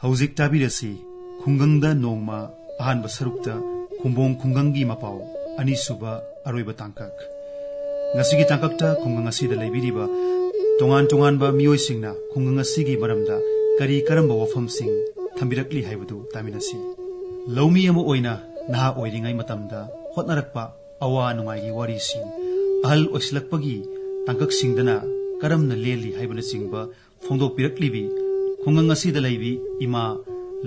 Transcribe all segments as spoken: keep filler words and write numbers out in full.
ꯍꯧꯖꯤꯛ ꯇꯥꯕꯤꯔꯁꯤ, ꯈꯨꯡꯒꯪꯗ ꯅꯣꯡꯃ, ꯑꯍꯥꯟꯕ ꯁꯔꯨꯛꯇ ꯈꯨꯝꯕꯣꯡ ꯈꯨꯡꯒꯪꯒꯤ ꯃꯄꯥꯎ, ꯑꯅꯤꯁꯨꯕ ꯑꯔꯣꯏꯕ ꯇꯥꯡꯀꯛ꯫ ꯉꯁꯤꯒꯤ ꯇꯥꯡꯀꯛꯇ ꯈꯨꯡꯒꯪ ꯑꯁꯤꯗ ꯂꯩꯕꯤꯔꯤꯕ ꯇꯣꯉꯥꯟ ꯇꯣꯉꯥꯟꯕ ꯃꯤꯑꯣꯏꯁꯤꯡꯅ ꯈꯨꯡꯒꯪ ꯑꯁꯤꯒꯤ ꯃꯔꯝꯗ ꯀꯔꯤ ꯀꯔꯝꯕ ꯋꯥꯐꯝꯁꯤꯡ ꯊꯝꯕꯤꯔꯛꯂꯤ ꯍꯥꯏꯕꯗꯨ ꯇꯥꯃꯤꯟꯅꯁꯤ꯫ ꯂꯧꯃꯤ ꯑꯃ ꯑꯣꯏꯅ ꯅꯍꯥ ꯑꯣꯏꯔꯤꯉꯩ ꯃꯇꯝꯗ ꯍꯣꯠꯅꯔꯛꯄ ꯑꯋꯥ ꯅꯨꯡꯉꯥꯏꯒꯤ ꯋꯥꯔꯤꯁꯤꯡ, ꯑꯍꯜ ꯑꯣꯏꯁꯤꯜꯂꯛꯄꯒꯤ ꯇꯥꯡꯀꯛꯁꯤꯡꯗꯅ ꯀꯔꯝꯅ ꯂꯦꯜꯂꯤ ꯍꯥꯏꯕꯅꯆꯤꯡꯕ ꯐꯣꯡꯗꯣꯛꯄꯤꯔꯛꯂꯤꯕꯤ ꯈꯨꯡꯒꯪ ꯑꯁꯤꯗ ꯂꯩꯕꯤ ꯏꯃꯥ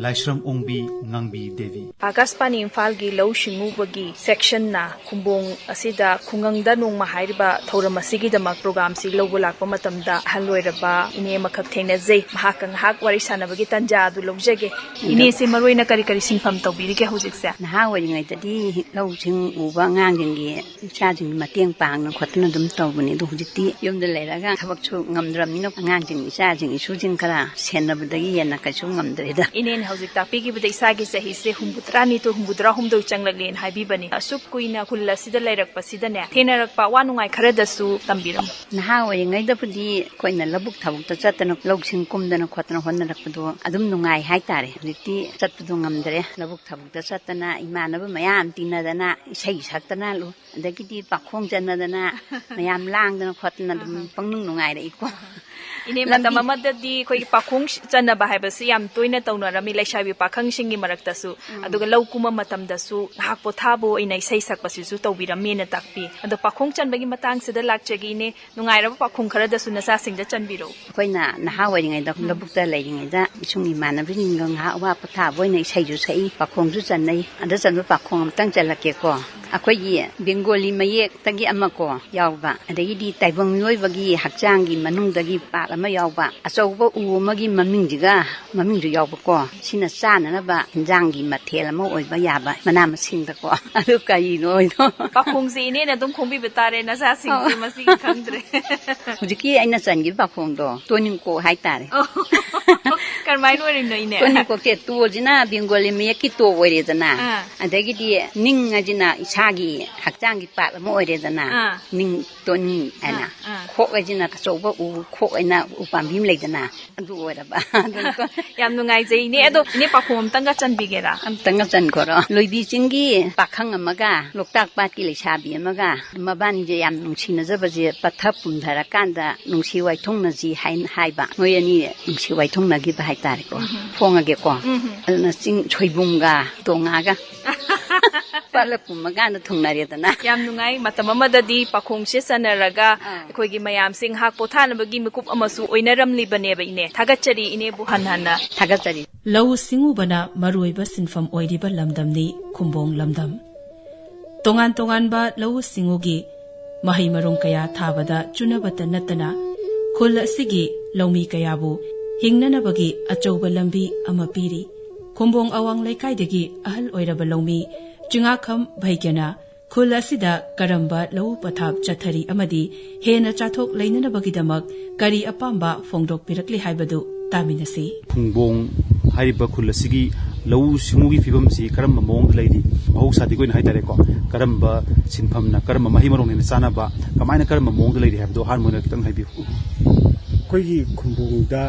ꯂꯥꯏꯁ꯭ꯔꯝ ꯑꯣꯡꯕꯤ ꯉꯥꯡꯕꯤ ꯗꯦꯕꯤ꯫ ꯑꯥꯀꯥꯁꯕꯥꯅꯤ ꯏꯝꯐꯥꯜꯒꯤ ꯂꯧꯎ ꯁꯤꯡꯎꯕꯒꯤ ꯁꯦꯛꯁꯟꯅ ꯈꯨꯝꯕꯣꯡ ꯑꯁꯤꯗ ꯈꯨꯡꯒꯪꯗ ꯅꯣꯡꯃ ꯍꯥꯏꯔꯤꯕ ꯊꯧꯔꯝ ꯑꯁꯤꯒꯤꯗꯃꯛ ꯄ꯭ꯔꯣꯒ꯭ꯔꯥꯝꯁꯤ ꯂꯧꯕ ꯂꯥꯛꯄ ꯃꯇꯝꯗ ꯑꯍꯜ ꯑꯣꯏꯔꯕ ꯏꯅꯦ ꯑꯃꯈꯛ ꯊꯦꯡꯅꯖꯩ꯫ ꯃꯍꯥꯛꯀ ꯉꯥꯏꯍꯥꯛ ꯋꯥꯔꯤ ꯁꯥꯟꯅꯕꯒꯤ ꯇꯥꯟꯖꯥ ꯑꯗꯨ ꯂꯧꯖꯒꯦ꯫ ꯏꯅꯦꯁꯦ ꯃꯔꯨꯑꯣꯏꯅ ꯀꯔꯤ ꯀꯔꯤ ꯁꯤꯟꯐꯝ ꯇꯧꯕꯤꯔꯤꯒꯦ ꯍꯧꯖꯤꯛꯁꯦ? ꯅꯍꯥ ꯑꯣꯏꯔꯤꯉꯩꯗꯗꯤ ꯂꯧꯁꯤꯡ ꯎꯕ ꯑꯉꯥꯡꯁꯤꯡꯒꯤ ꯏꯆꯥꯁꯤꯡꯒꯤ ꯃꯇꯦꯡ ꯄꯥꯡꯗꯅ ꯈꯣꯠꯇꯅ ꯑꯗꯨꯝ ꯇꯧꯕꯅꯤ꯫ ꯑꯗꯣ ꯍꯧꯖꯤꯛꯇꯤ ꯌꯨꯝꯗ ꯂꯩꯔꯒ ꯊꯕꯛꯁꯨ ꯉꯝꯗ꯭ꯔꯕꯅꯤꯅ ꯑꯉꯥꯡꯁꯤꯡ, ꯏꯆꯥꯁꯤꯡ, ꯏꯁꯨꯁꯤꯡ ꯈꯔ ꯁꯦꯟꯅꯕꯗꯒꯤ ꯍꯦꯟꯅ ꯀꯩꯁꯨ ꯉꯝꯗ꯭ꯔꯦꯗ꯫ ꯏꯅꯦꯅ ꯍꯧꯖꯤꯛ ꯇꯥꯛꯄꯤꯈꯤꯕꯗ ꯏꯁꯥꯒꯤ ꯆꯍꯤꯁꯦ ꯍꯨꯝꯐꯨꯇꯔꯥ ꯅꯤꯊꯣꯏ, ꯍꯨꯝꯐꯨꯇꯔꯥ ꯍꯨꯝꯗꯣꯏ ꯆꯪꯂꯛꯂꯦꯅ ꯍꯥꯏꯕꯤꯕꯅꯤ꯫ ꯑꯁꯨꯛ ꯀꯨꯏꯅ ꯈꯨꯜ ꯑꯁꯤꯗ ꯂꯩꯔꯛꯄꯁꯤꯗꯅꯦ, ꯊꯦꯡꯅꯔꯛꯄ ꯑꯋꯥ ꯅꯨꯡꯉꯥꯏ ꯈꯔꯗꯁꯨ ꯇꯝꯕꯤꯔꯝꯃꯨ꯫ ꯅꯍꯥ ꯑꯣꯏꯔꯤꯉꯩꯗꯕꯨꯗꯤ ꯑꯩꯈꯣꯏꯅ ꯂꯧꯕꯨꯛ ꯊꯕꯛꯇ ꯆꯠꯇꯅ, ꯂꯧꯁꯤꯡ ꯀꯨꯝꯗꯅ ꯈꯣꯠꯇꯅ ꯍꯣꯠꯅꯔꯛꯄꯗꯣ ꯑꯗꯨꯝ ꯅꯨꯡꯉꯥꯏ ꯍꯥꯏꯇꯥꯔꯦ꯫ ꯍꯧꯖꯤꯛꯇꯤ ꯆꯠꯄꯗꯣ ꯉꯝꯗ꯭ꯔꯦ꯫ ꯂꯧꯕꯨꯛ ꯊꯕꯛꯇ ꯆꯠꯇꯅ, ꯏꯃꯥꯟꯅꯕ ꯃꯌꯥꯝ ꯇꯤꯟꯅꯗꯅ, ꯏꯁꯩ ꯁꯛꯇꯅ, ꯂꯨ-, ꯑꯗꯒꯤꯗꯤ ꯄꯥꯈꯣꯡ ꯆꯟꯅꯗꯅ, ꯃꯌꯥꯝ ꯂꯥꯡꯗꯅ ꯈꯣꯠꯇꯅ ꯑꯗꯨꯝ ꯄꯪꯅꯨꯡ ꯅꯨꯡꯉꯥꯏꯔꯛꯏꯀꯣ꯫ ꯏꯅꯦ, ꯂꯝꯕꯤ ꯃꯇꯝ ꯑꯃꯗꯗꯤ ꯑꯩꯈꯣꯏꯒꯤ ꯄꯥꯈꯣꯡ ꯆꯟꯅꯕ ꯍꯥꯏꯕꯁꯤ ꯌꯥꯝ ꯇꯣꯏꯅ ꯇꯧꯅꯔꯝꯃꯤ ꯂꯩꯁꯥꯕꯤ ꯄꯥꯈꯪꯁꯤꯡꯒꯤ ꯃꯔꯛꯇꯁꯨ꯫ ꯑꯗꯨꯒ ꯂꯧ ꯀꯨꯝꯕ ꯃꯇꯝꯗꯁꯨ ꯅꯍꯥꯛ ꯄꯣꯊꯥꯕ ꯑꯣꯏꯅ ꯏꯁꯩ ꯁꯛꯄꯁꯤꯁꯨ ꯇꯧꯕꯤꯔꯝꯃꯦꯅ ꯇꯥꯛꯄꯤ꯫ ꯑꯗꯣ ꯄꯥꯈꯣꯡ ꯆꯟꯕꯒꯤ ꯃꯇꯥꯡꯁꯤꯗ ꯂꯥꯛꯆꯒꯦ ꯏꯅꯦ, ꯅꯨꯡꯉꯥꯏꯔꯕ ꯄꯥꯈꯣꯡ ꯈꯔꯗꯁꯨ ꯅꯆꯥꯁꯤꯡꯗ ꯆꯟꯕꯤꯔꯛꯎ꯫ ꯑꯩꯈꯣꯏꯅ ꯅꯍꯥ ꯑꯣꯏꯔꯤꯉꯩꯗ ꯂꯧꯕꯨꯛꯇ ꯂꯩꯔꯤꯉꯩꯗ ꯏꯁꯨꯡ ꯏꯃꯥꯟꯅꯕꯁꯤꯡꯒ ꯉꯥꯏꯍꯥꯛ ꯑꯋꯥ ꯄꯣꯊꯥꯕ ꯑꯣꯏꯅ ꯏꯁꯩꯁꯨ ꯁꯛꯏ, ꯄꯥꯈꯣꯡꯁꯨ ꯆꯟꯅꯩ꯫ ꯑꯗ ꯆꯟꯕ ꯄꯥꯈꯣꯡ ꯑꯃꯇꯪ ꯆꯜꯂꯛꯀꯦꯀꯣ꯫ ꯑꯩꯈꯣꯏꯒꯤ ꯕꯦꯡꯒꯣꯂꯤ ꯃꯌꯦꯛꯇꯒꯤ ꯑꯃꯀꯣ ꯌꯥꯎꯕ, ꯑꯗꯒꯤꯗꯤ ꯇꯥꯏꯕꯪ ꯃꯤꯑꯣꯏꯕꯒꯤ ꯍꯛꯆꯥꯡꯒꯤ ꯃꯅꯨꯡꯗꯒꯤ ꯄꯥꯔꯠ ꯑꯃ ꯌꯥꯎꯕ, ꯑꯆꯧꯕ ꯎ ꯑꯃꯒꯤ ꯃꯃꯤꯡꯁꯤꯒ ꯃꯃꯤꯡꯁꯨ ꯌꯥꯎꯕꯀꯣ, ꯁꯤꯅ ꯆꯥꯅꯅꯕ ꯏꯟꯖꯥꯡꯒꯤ ꯃꯊꯦꯜ ꯑꯃ ꯑꯣꯏꯕ ꯌꯥꯕ ꯃꯅꯥ ꯃꯁꯤꯡꯗꯀꯣ꯫ ꯑꯗꯨ ꯀꯔꯤꯅꯣ ꯍꯥꯏꯗꯣ? ꯄꯥꯈꯣꯡꯁꯦ ꯏꯅꯦꯅ ꯑꯗꯨꯝ ꯈꯣꯡꯕꯤꯕ ꯇꯥꯔꯦ, ꯅꯆꯥꯁꯤꯡꯁꯦ ꯑꯧ꯫ ꯃꯁꯤꯒꯤ ꯈꯪꯗ꯭ꯔꯦ꯫ ꯍꯧꯖꯤꯛꯀꯤ ꯑꯩꯅ ꯆꯟꯈꯤꯕ ꯄꯥꯈꯣꯡꯗꯣ ꯇꯣꯅꯤꯡꯀꯣꯛ ꯍꯥꯏꯇꯥꯔꯦ꯫ ꯑꯣ꯫ ꯀꯔꯝꯍꯥꯏꯅ ꯑꯣꯏꯔꯤꯅꯣ, ꯏꯅꯦ? ꯇꯣꯅꯤꯡꯀꯣꯛꯁꯦ, ꯇꯣꯁꯤꯅ ꯕꯦꯡꯒꯣꯂꯤ ꯃꯌꯦꯛꯀꯤ ꯇꯣ ꯑꯣꯏꯔꯦꯗꯅ, ꯑꯥ꯫ ꯑꯗꯒꯤꯗꯤ ꯅꯤꯡ ꯍꯥꯏꯁꯤꯅ ꯏꯁꯥꯒꯤ ꯍꯛꯆꯥꯡꯒꯤ ꯄꯥꯔꯠ ꯑꯃ ꯑꯣꯏꯔꯦꯗꯅ, ꯑꯥ꯫ ꯅꯤꯡ ꯇꯣꯅꯤꯡ ꯍꯥꯏꯅ꯫ ꯑꯥ, ꯑꯥ꯫ ꯈꯣꯛ ꯍꯥꯏꯁꯤꯅ ꯑꯆꯧꯕ ꯎ, ꯈꯣꯛ ꯍꯥꯏꯅ ꯎ ꯄꯥꯝꯕꯤ ꯑꯃ ꯂꯩꯗꯅ, ꯑꯗꯨ ꯑꯣꯏꯔꯕ꯫ ꯑꯗꯨꯅ ꯌꯥꯝ ꯅꯨꯡꯉꯥꯏꯖꯩ, ꯏꯅꯦ꯫ ꯑꯗꯣ, ꯏꯅꯦ, ꯄꯥꯎꯈꯨꯝ ꯑꯝꯇꯪꯒ ꯆꯟꯕꯤꯒꯦꯔꯥ? ꯑꯝꯇꯪꯒ ꯆꯟꯈꯣꯔꯣ꯫ ꯂꯣꯏꯕꯤ ꯆꯤꯡꯒꯤ ꯄꯥꯈꯪ ꯑꯃꯒ ꯂꯣꯛꯇꯥꯛ ꯄꯥꯠꯀꯤ ꯂꯩꯁꯥꯕꯤ ꯑꯃꯒ ꯃꯕꯥꯅꯤꯁꯦ ꯌꯥꯝ ꯅꯨꯡꯁꯤꯅꯖꯕꯁꯦ ꯄꯠꯊ ꯄꯨꯝꯊꯔꯀꯥꯟꯗ ꯅꯨꯡꯁꯤ ꯋꯥꯏꯊꯨꯡꯅꯁꯤ ꯍꯥꯏꯅ ꯍꯥꯏꯕ꯫ ꯃꯣꯏ ꯑꯅꯤ ꯅꯨꯡꯁꯤ ꯋꯥꯏꯊꯨꯡꯅꯈꯤꯕ ꯍꯥꯏꯇꯥꯔꯦꯀꯣ꯫ ꯎꯝ꯫ ꯐꯣꯡꯉꯒꯦꯀꯣ꯫ ꯎꯝ꯫ ꯑꯗꯨꯅ ꯆꯤꯡ ꯁꯣꯏꯕꯨꯝꯒ ꯇꯣꯉꯥꯒ ꯄꯥꯠꯂ ꯄꯨꯝꯃꯀꯥꯟꯗ ꯊꯨꯡꯅꯔꯦꯗꯅ꯫ ꯌꯥꯝ ꯅꯨꯡꯉꯥꯏ꯫ ꯃꯇꯝ ꯑꯃꯗꯗꯤ ꯄꯥꯈꯣꯡꯁꯦ ꯆꯟꯅꯔꯒ, ꯑꯥ꯫ ꯑꯩꯈꯣꯏꯒꯤ ꯃꯌꯥꯝꯁꯦ ꯉꯥꯏꯍꯥꯛ ꯄꯣꯊꯥꯅꯕꯒꯤ ꯃꯤꯀꯨꯞ ꯑꯃꯁꯨ ꯑꯣꯏꯅꯔꯝꯂꯤꯕꯅꯦꯕ, ꯏꯅꯦ꯫ ꯊꯥꯒꯠꯆꯔꯤ, ꯏꯅꯦꯕꯨ ꯍꯟ ꯍꯟꯅ꯫ ꯊꯥꯒꯠꯆꯔꯤ꯫ ꯂꯧꯎ ꯁꯤꯡꯎꯕꯅ ꯃꯔꯨꯑꯣꯏꯕ ꯁꯤꯟꯐꯝ ꯑꯣꯏꯔꯤꯕ ꯂꯝꯗꯝꯅꯤ ꯈꯨꯝꯕꯣꯡ ꯂꯝꯗꯝ꯫ ꯇꯣꯉꯥꯟ ꯇꯣꯉꯥꯟꯕ ꯂꯧꯎ ꯁꯤꯡꯎꯒꯤ ꯃꯍꯩ ꯃꯔꯣꯡ ꯀꯌꯥ ꯊꯥꯕꯗ ꯆꯨꯅꯕꯇ ꯅꯠꯇꯅ, ꯈꯨꯜ ꯑꯁꯤꯒꯤ ꯂꯧꯃꯤ ꯀꯌꯥꯕꯨ ꯍꯤꯡꯅꯅꯕꯒꯤ ꯑꯆꯧꯕ ꯂꯝꯕꯤ ꯑꯃ ꯄꯤꯔꯤ꯫ ꯈꯨꯝꯕꯣꯡ ꯑꯋꯥꯡ ꯂꯩꯀꯥꯏꯗꯒꯤ ꯑꯍꯜ ꯑꯣꯏꯔꯕ ꯂꯧꯃꯤ ꯆꯤꯉꯥꯈꯝ ꯚꯩꯒ꯭ꯌꯅ ꯈꯨꯜ ꯑꯁꯤꯗ ꯀꯔꯝꯕ ꯂꯧꯎ ꯄꯊꯥꯞ ꯆꯠꯊꯔꯤ ꯑꯃꯗꯤ ꯍꯦꯟꯅ ꯆꯥꯊꯣꯛ ꯂꯩꯅꯅꯕꯒꯤꯗꯃꯛ ꯀꯔꯤ ꯑꯄꯥꯝꯕ ꯐꯣꯡꯗꯣꯛꯄꯤꯔꯛꯂꯤ ꯍꯥꯏꯕꯗꯨ ꯇꯥꯃꯤꯟꯅꯁꯤ꯫ ꯈꯨꯝꯕꯣꯡ ꯍꯥꯏꯔꯤꯕ ꯈꯨꯜ ꯑꯁꯤꯒꯤ ꯂꯧꯎ ꯁꯤꯡꯎꯒꯤ ꯐꯤꯕꯝꯁꯤ ꯀꯔꯝꯕ ꯃꯑꯣꯡꯗ ꯂꯩꯔꯤ? ꯃꯍꯧꯁꯥꯗꯒꯤ ꯑꯣꯏꯅ ꯍꯥꯏꯇꯥꯔꯦꯀꯣ, ꯀꯔꯝꯕ ꯁꯤꯟꯐꯝꯅ, ꯀꯔꯝꯕ ꯃꯍꯩ ꯃꯔꯣꯡꯅ ꯍꯦꯟꯅ ꯆꯥꯅꯕ, ꯀꯃꯥꯏꯅ, ꯀꯔꯝꯕ ꯃꯑꯣꯡꯗ ꯂꯩꯔꯤ ꯍꯥꯏꯕꯗꯣ ꯑꯍꯥꯟꯕ ꯑꯣꯏꯅ ꯈꯤꯇꯪ ꯍꯥꯏꯕꯤꯌꯨ꯫ ꯑꯩꯈꯣꯏꯒꯤ ꯈꯨꯝꯕꯣꯡꯗ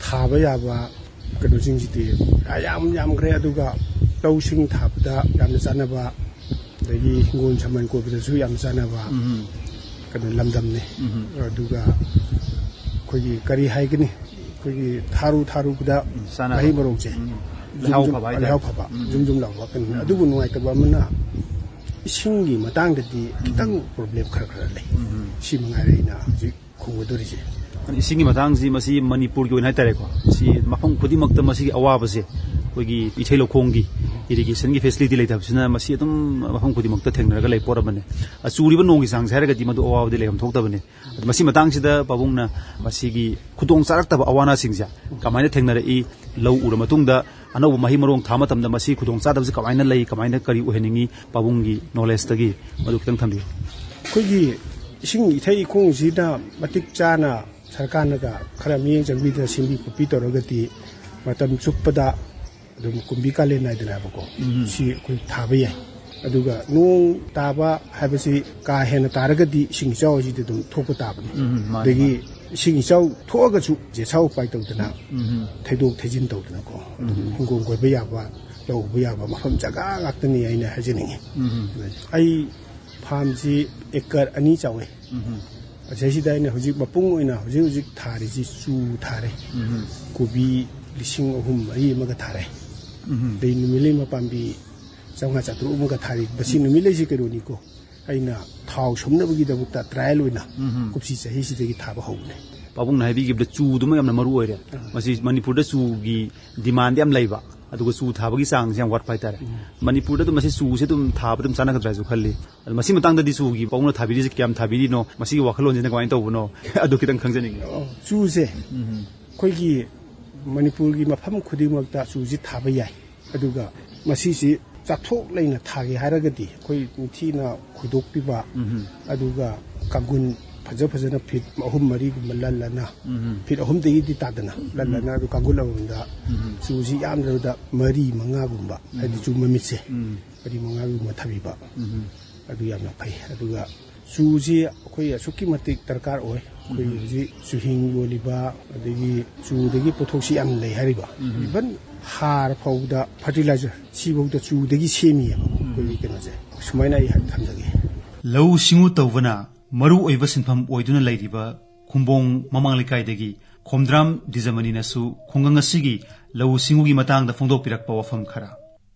ꯊꯥꯕ ꯌꯥꯕ ꯀꯩꯅꯣꯁꯤꯡꯁꯤꯗꯤ ꯌꯥꯝ ꯌꯥꯝꯈ꯭ꯔꯦ, ꯑꯗꯨꯒ ꯂꯧꯁꯤꯡ ꯊꯥꯕꯗ ꯌꯥꯝꯅ ꯆꯥꯟꯅꯕ, ꯑꯗꯒꯤ ꯍꯤꯡꯒꯣꯜ ꯁꯝꯕꯜ ꯀꯣꯏꯕꯗꯁꯨ ꯌꯥꯝ ꯆꯥꯟꯅꯕ ꯎꯝ꯫ ꯀꯩꯅꯣ ꯂꯝꯗꯝꯅꯤ꯫ ꯎꯝ꯫ ꯑꯗꯨꯒ ꯑꯩꯈꯣꯏꯒꯤ ꯀꯔꯤ ꯍꯥꯏꯒꯅꯤ, ꯑꯩꯈꯣꯏꯒꯤ ꯊꯥꯔꯨ ꯊꯥꯔꯨꯕꯗ ꯎꯝ, ꯆꯥꯅꯕ꯫ ꯃꯍꯩ ꯃꯔꯣꯡꯁꯦ ꯎꯝ꯫ ꯖꯨꯝ ꯂꯩꯍꯥꯎ ꯖꯨꯝ, ꯐꯕ ꯍꯥꯏꯇꯥꯔꯦ꯫ ꯂꯩꯍꯥꯎ ꯐꯕ, ꯎꯝ꯫ ꯖꯨꯝ ꯖꯨꯝ ꯂꯥꯎꯕ ꯀꯩꯅꯣ꯫ ꯎꯝ꯫ ꯑꯗꯨꯕꯨ ꯅꯨꯡꯉꯥꯏꯇꯕ ꯑꯃꯅ ꯏꯁꯤꯡꯒꯤ ꯃꯇꯥꯡꯗꯗꯤ ꯈꯤꯇꯪ ꯎꯝ꯫ ꯄ꯭ꯔꯣꯕ꯭ꯂꯦꯝ ꯈꯔ ꯈꯔ ꯂꯩ꯫ ꯎꯝ꯫ ꯁꯤ ꯃꯉꯥꯏꯔꯦ ꯑꯩꯅ ꯍꯧꯖꯤꯛ ꯈꯨꯝꯒꯗꯧꯔꯤꯁꯦ꯫ ꯏꯁꯤꯡꯒꯤ ꯃꯇꯥꯡꯁꯤ ꯃꯁꯤ ꯃꯅꯤꯄꯨꯔꯒꯤ ꯑꯣꯏꯅ ꯍꯥꯏꯇꯥꯔꯦꯀꯣ, ꯁꯤ ꯃꯐꯝ ꯈꯨꯗꯤꯡꯃꯛꯇ ꯃꯁꯤꯒꯤ ꯑꯋꯥꯕꯁꯦ ꯑꯩꯈꯣꯏꯒꯤ ꯏꯊꯩ ꯂꯧꯈꯣꯡꯒꯤ ꯏꯔꯤꯒꯦꯁꯟꯒꯤ ꯐꯦꯁꯤꯂꯤꯇꯤ ꯂꯩꯇꯕꯁꯤꯅ ꯃꯁꯤ ꯑꯗꯨꯝ ꯃꯐꯝ ꯈꯨꯗꯤꯡꯃꯛꯇ ꯊꯦꯡꯅꯔꯒ ꯂꯩ ꯄꯣꯠ ꯑꯃꯅꯤ꯫ ꯑ, ꯆꯨꯔꯤꯕ ꯅꯣꯡꯒꯤ ꯆꯥꯡꯁꯦ ꯍꯥꯏꯔꯒꯗꯤ ꯃꯗꯨ ꯑꯋꯥꯕꯗꯤ ꯂꯩꯐꯝ ꯊꯣꯛꯇꯕꯅꯤ꯫ ꯑꯗꯨ ꯃꯁꯤ ꯃꯇꯥꯡꯁꯤꯗ ꯄꯥꯕꯨꯡꯅ ꯃꯁꯤꯒꯤ ꯈꯨꯗꯣꯡ ꯆꯥꯔꯛꯇꯕ ꯑꯋꯥ ꯑꯅꯥꯁꯤꯡꯁꯦ ꯀꯃꯥꯏꯅ ꯊꯦꯡꯅꯔꯛꯏ? ꯂꯧ ꯎꯔ ꯃꯇꯨꯡꯗ ꯑꯅꯧꯕ ꯃꯍꯩ ꯃꯔꯣꯡ ꯊꯥ ꯃꯇꯝꯗ ꯃꯁꯤ ꯈꯨꯗꯣꯡ ꯆꯥꯗꯕꯁꯤ ꯀꯃꯥꯏꯅ ꯂꯩ, ꯀꯃꯥꯏꯅ ꯀꯔꯤ ꯑꯣꯏꯍꯟꯅꯤꯡꯉꯤ ꯄꯥꯕꯨꯡꯒꯤ ꯅꯣꯂꯦꯖꯇꯒꯤ? ꯃꯗꯨ ꯈꯤꯇꯪ ꯊꯝꯕꯤꯌꯨ꯫ ꯑꯩꯈꯣꯏꯒꯤ ꯏꯁꯤꯡ ꯏꯊꯩ ꯏꯈꯣꯡꯁꯤꯗ ꯃꯇꯤꯛ ꯆꯥꯅ ꯁꯔꯀꯥꯔꯅꯒ ꯈꯔ ꯃꯤꯠꯌꯦꯡ ꯆꯪꯕꯤꯗꯅ ꯁꯦꯝꯕꯤ ꯈꯣꯠꯄꯤ ꯇꯧꯔꯒꯗꯤ ꯃꯇꯝ ꯆꯨꯞꯄꯗ ꯑꯗꯨꯝ ꯀꯨꯝꯕꯤ ꯀꯥꯂꯦꯟ ꯅꯥꯏꯗꯅꯕꯀꯣ, ꯎꯝ꯫ ꯁꯤ ꯑꯩꯈꯣꯏ ꯊꯥꯕ ꯌꯥꯏ꯫ ꯑꯗꯨꯒ ꯅꯣꯡ ꯇꯥꯕ ꯍꯥꯏꯕꯁꯤ ꯀꯥ ꯍꯦꯟꯅ ꯇꯥꯔꯒꯗꯤ ꯏꯁꯤꯡ ꯏꯆꯥꯎ ꯑꯁꯤꯗꯤ ꯑꯗꯨꯝ ꯊꯣꯛꯄ ꯇꯥꯕꯅꯤ꯫ ꯎꯝ, ꯃꯥꯅꯤ, ꯑꯗꯒꯤ ꯃꯥꯅꯤ꯫ ꯏꯁꯤꯡ ꯏꯆꯥꯎ ꯊꯣꯛꯑꯒꯁꯨ ꯖꯦꯁꯥ ꯎꯄꯥꯏ ꯇꯧꯗꯅ ꯎꯝ꯫ ꯊꯩꯗꯣꯛ ꯊꯩꯖꯤꯟ ꯇꯧꯗꯅꯀꯣ, ꯑꯗꯨꯝ ꯎꯝ꯫ ꯍꯤꯡꯒꯣꯜ ꯀꯣꯏꯕ ꯌꯥꯕ, ꯂꯧ ꯎꯕ ꯌꯥꯕ ꯃꯐꯝ ꯖꯒꯥ ꯉꯥꯛꯇꯅꯤ ꯑꯩꯅ ꯍꯥꯏꯖꯅꯤꯡꯉꯤ꯫ ꯎꯝ꯫ ꯑꯩ ꯐꯥꯝꯁꯤ ꯑꯦꯀꯔ ꯑꯅꯤ ꯆꯥꯎꯋꯤ꯫ ꯎꯝ꯫ ꯑꯁꯤꯗꯩꯁꯤꯗ ꯑꯩꯅ ꯍꯧꯖꯤꯛ ꯃꯄꯨꯡ ꯑꯣꯏꯅ ꯍꯧꯖꯤꯛ ꯍꯧꯖꯤꯛ ꯊꯥꯔꯤꯁꯤ ꯆꯨ ꯊꯥꯔꯦ꯫ ꯎꯝ꯫ ꯀꯣꯕꯤ ꯂꯤꯁꯤꯡ ꯑꯍꯨꯝ ꯃꯔꯤ ꯑꯃꯒ ꯊꯥꯔꯦ꯫ ꯎꯝ꯫ ꯑꯗꯩ ꯅꯨꯃꯤꯠꯂꯩ ꯃꯄꯥꯝꯕꯤ ꯆꯥꯝꯃꯉꯥ ꯆꯥꯇ꯭ꯔꯨꯛ ꯑꯃꯒ ꯊꯥꯔꯤ꯫ ꯃꯁꯤ ꯎꯝ꯫ ꯅꯨꯃꯤꯠꯂꯩꯁꯤ ꯀꯩꯅꯣꯅꯤꯀꯣ, ꯑꯩꯅ ꯊꯥꯎ ꯁꯨꯝꯅꯕꯒꯤꯗꯃꯛꯇ ꯇ꯭ꯔꯥꯏꯌꯦꯜ ꯑꯣꯏꯅ ꯎꯝ꯫ ꯀꯨꯝꯁꯤ ꯆꯍꯤꯁꯤꯗꯒꯤ ꯊꯥꯕ ꯍꯧꯕꯅꯦ꯫ ꯄꯥꯕꯨꯡꯅ ꯍꯥꯏꯕꯤꯈꯤꯕꯗ ꯆꯨꯗꯨꯃ ꯌꯥꯝꯅ ꯃꯔꯨ ꯑꯣꯏꯔꯦ꯫ ꯑꯥ꯫ ꯃꯁꯤ ꯃꯅꯤꯄꯨꯔꯗ ꯆꯨꯒꯤ ꯗꯤꯃꯥꯟꯗ ꯌꯥꯝ ꯂꯩꯕ, ꯑꯗꯨꯒ ꯆꯨ ꯊꯥꯕꯒꯤ ꯆꯥꯡꯁꯦ ꯌꯥꯝ ꯋꯥꯠꯄ ꯍꯥꯏꯇꯥꯔꯦ꯫ ꯎꯝ꯫ ꯃꯅꯤꯄꯨꯔꯗ ꯑꯗꯨꯝ ꯃꯁꯤ ꯆꯨꯁꯦ ꯑꯗꯨꯝ ꯊꯥꯕ ꯑꯗꯨꯝ ꯆꯥꯟꯅꯒꯗ꯭ꯔꯥꯁꯨ ꯈꯜꯂꯤ꯫ ꯑꯗꯣ ꯃꯁꯤ ꯃꯇꯥꯡꯗꯗꯤ ꯆꯨꯒꯤ ꯄꯥꯕꯨꯡꯅ ꯊꯥꯕꯤꯔꯤꯁꯦ ꯀꯌꯥꯝ ꯊꯥꯕꯤꯔꯤꯅꯣ, ꯃꯁꯤꯒꯤ ꯋꯥꯈꯜꯂꯣꯟꯁꯤꯅ ꯀꯃꯥꯏꯅ ꯇꯧꯕꯅꯣ? ꯑꯗꯨ ꯈꯤꯇꯪ ꯈꯪꯖꯅꯤꯡꯉꯤ꯫ ꯑꯣ, ꯆꯨꯁꯦ ꯎꯝ꯫ ꯑꯩꯈꯣꯏꯒꯤ ꯃꯅꯤꯄꯨꯔꯒꯤ ꯃꯐꯝ ꯈꯨꯗꯤꯡꯃꯛꯇ ꯆꯨꯁꯤ ꯊꯥꯕ ꯌꯥꯏ꯫ ꯑꯗꯨꯒ ꯃꯁꯤꯁꯤ ꯆꯥꯊꯣꯛ ꯂꯩꯅ ꯊꯥꯒꯦ ꯍꯥꯏꯔꯒꯗꯤ ꯑꯩꯈꯣꯏ ꯅꯤꯡꯊꯤꯅ ꯈꯣꯏꯗꯣꯛꯄꯤꯕ, ꯎꯝ꯫ ꯑꯗꯨꯒ ꯀꯥꯡꯒꯨꯜ ꯐꯖ ꯐꯖꯅ ꯐꯤꯠ ꯑꯍꯨꯝ ꯃꯔꯤꯒꯨꯝꯕ ꯂꯜꯂꯅ, ꯎꯝ꯫ ꯐꯤꯠ ꯑꯍꯨꯝꯗꯒꯤꯗꯤ ꯇꯥꯗꯅ ꯂꯜꯂꯅ, ꯎꯝ꯫ ꯑꯗꯨ ꯀꯥꯡꯒꯨꯜ ꯑꯃꯃꯝꯗ ꯎꯝ꯫ ꯆꯨꯁꯤ ꯌꯥꯝꯗ꯭ꯔꯕꯗ ꯃꯔꯤ ꯃꯉꯥꯒꯨꯝꯕ, ꯎꯝ꯫ ꯍꯥꯏꯗꯤ ꯆꯨ ꯃꯃꯤꯠꯁꯦ ꯎꯝ꯫ ꯃꯔꯤ ꯃꯉꯥꯒꯨꯝꯕ ꯊꯥꯕꯤꯕ꯫ ꯎꯝ꯫ ꯑꯗꯨ ꯌꯥꯝꯅ ꯐꯩ꯫ ꯑꯗꯨꯒ ꯆꯨꯁꯤ ꯑꯩꯈꯣꯏ ꯑꯁꯨꯛꯀꯤ ꯃꯇꯤꯛ ꯗꯔꯀꯥꯔ ꯑꯣꯏ꯫ ꯑꯩꯈꯣꯏ ꯎꯝ꯫ ꯍꯧꯖꯤꯛ ꯆꯨꯍꯤꯡ ꯌꯣꯜꯂꯤꯕ, ꯑꯗꯒꯤ ꯆꯨꯗꯒꯤ ꯄꯣꯠꯊꯣꯛꯁꯤ ꯌꯥꯝ ꯂꯩ ꯍꯥꯏꯔꯤꯕ꯫ ꯎꯝ꯫ ꯏꯚꯟ ꯍꯥꯔ ꯐꯥꯎꯕꯗ, ꯐꯔꯇꯤꯂꯥꯏꯖꯔ ꯁꯤꯐꯥꯎꯗ ꯆꯨꯗꯒꯤ ꯁꯦꯝꯃꯤꯑꯕ ꯎꯝ꯫ ꯑꯩꯈꯣꯏꯒꯤ ꯀꯩꯅꯣꯁꯦ꯫ ꯁꯨꯃꯥꯏꯅ ꯑꯩ ꯊꯝꯖꯒꯦ꯫ ꯂꯧꯎ ꯁꯤꯡꯎ ꯇꯧꯕꯅ ꯃꯔꯨ ꯑꯣꯏꯕ ꯁꯤꯟꯐꯝ ꯑꯣꯏꯗꯨꯅ ꯂꯩꯔꯤꯕ ꯈꯨꯝꯕꯣꯡ ꯃꯃꯥꯡ ꯂꯩꯀꯥꯏꯗꯒꯤ ꯈꯣꯝꯗ꯭ꯔꯥꯝ ꯗꯤꯖꯃꯅꯤꯅꯁꯨ ꯈꯨꯡꯒꯪ ꯑꯁꯤꯒꯤ ꯂꯧꯎ ꯁꯤꯡꯎꯒꯤ ꯃꯇꯥꯡꯗ ꯐꯣꯡꯗꯣꯛꯄꯤꯔꯛꯄ ꯋꯥꯐꯝ ꯈꯔ꯫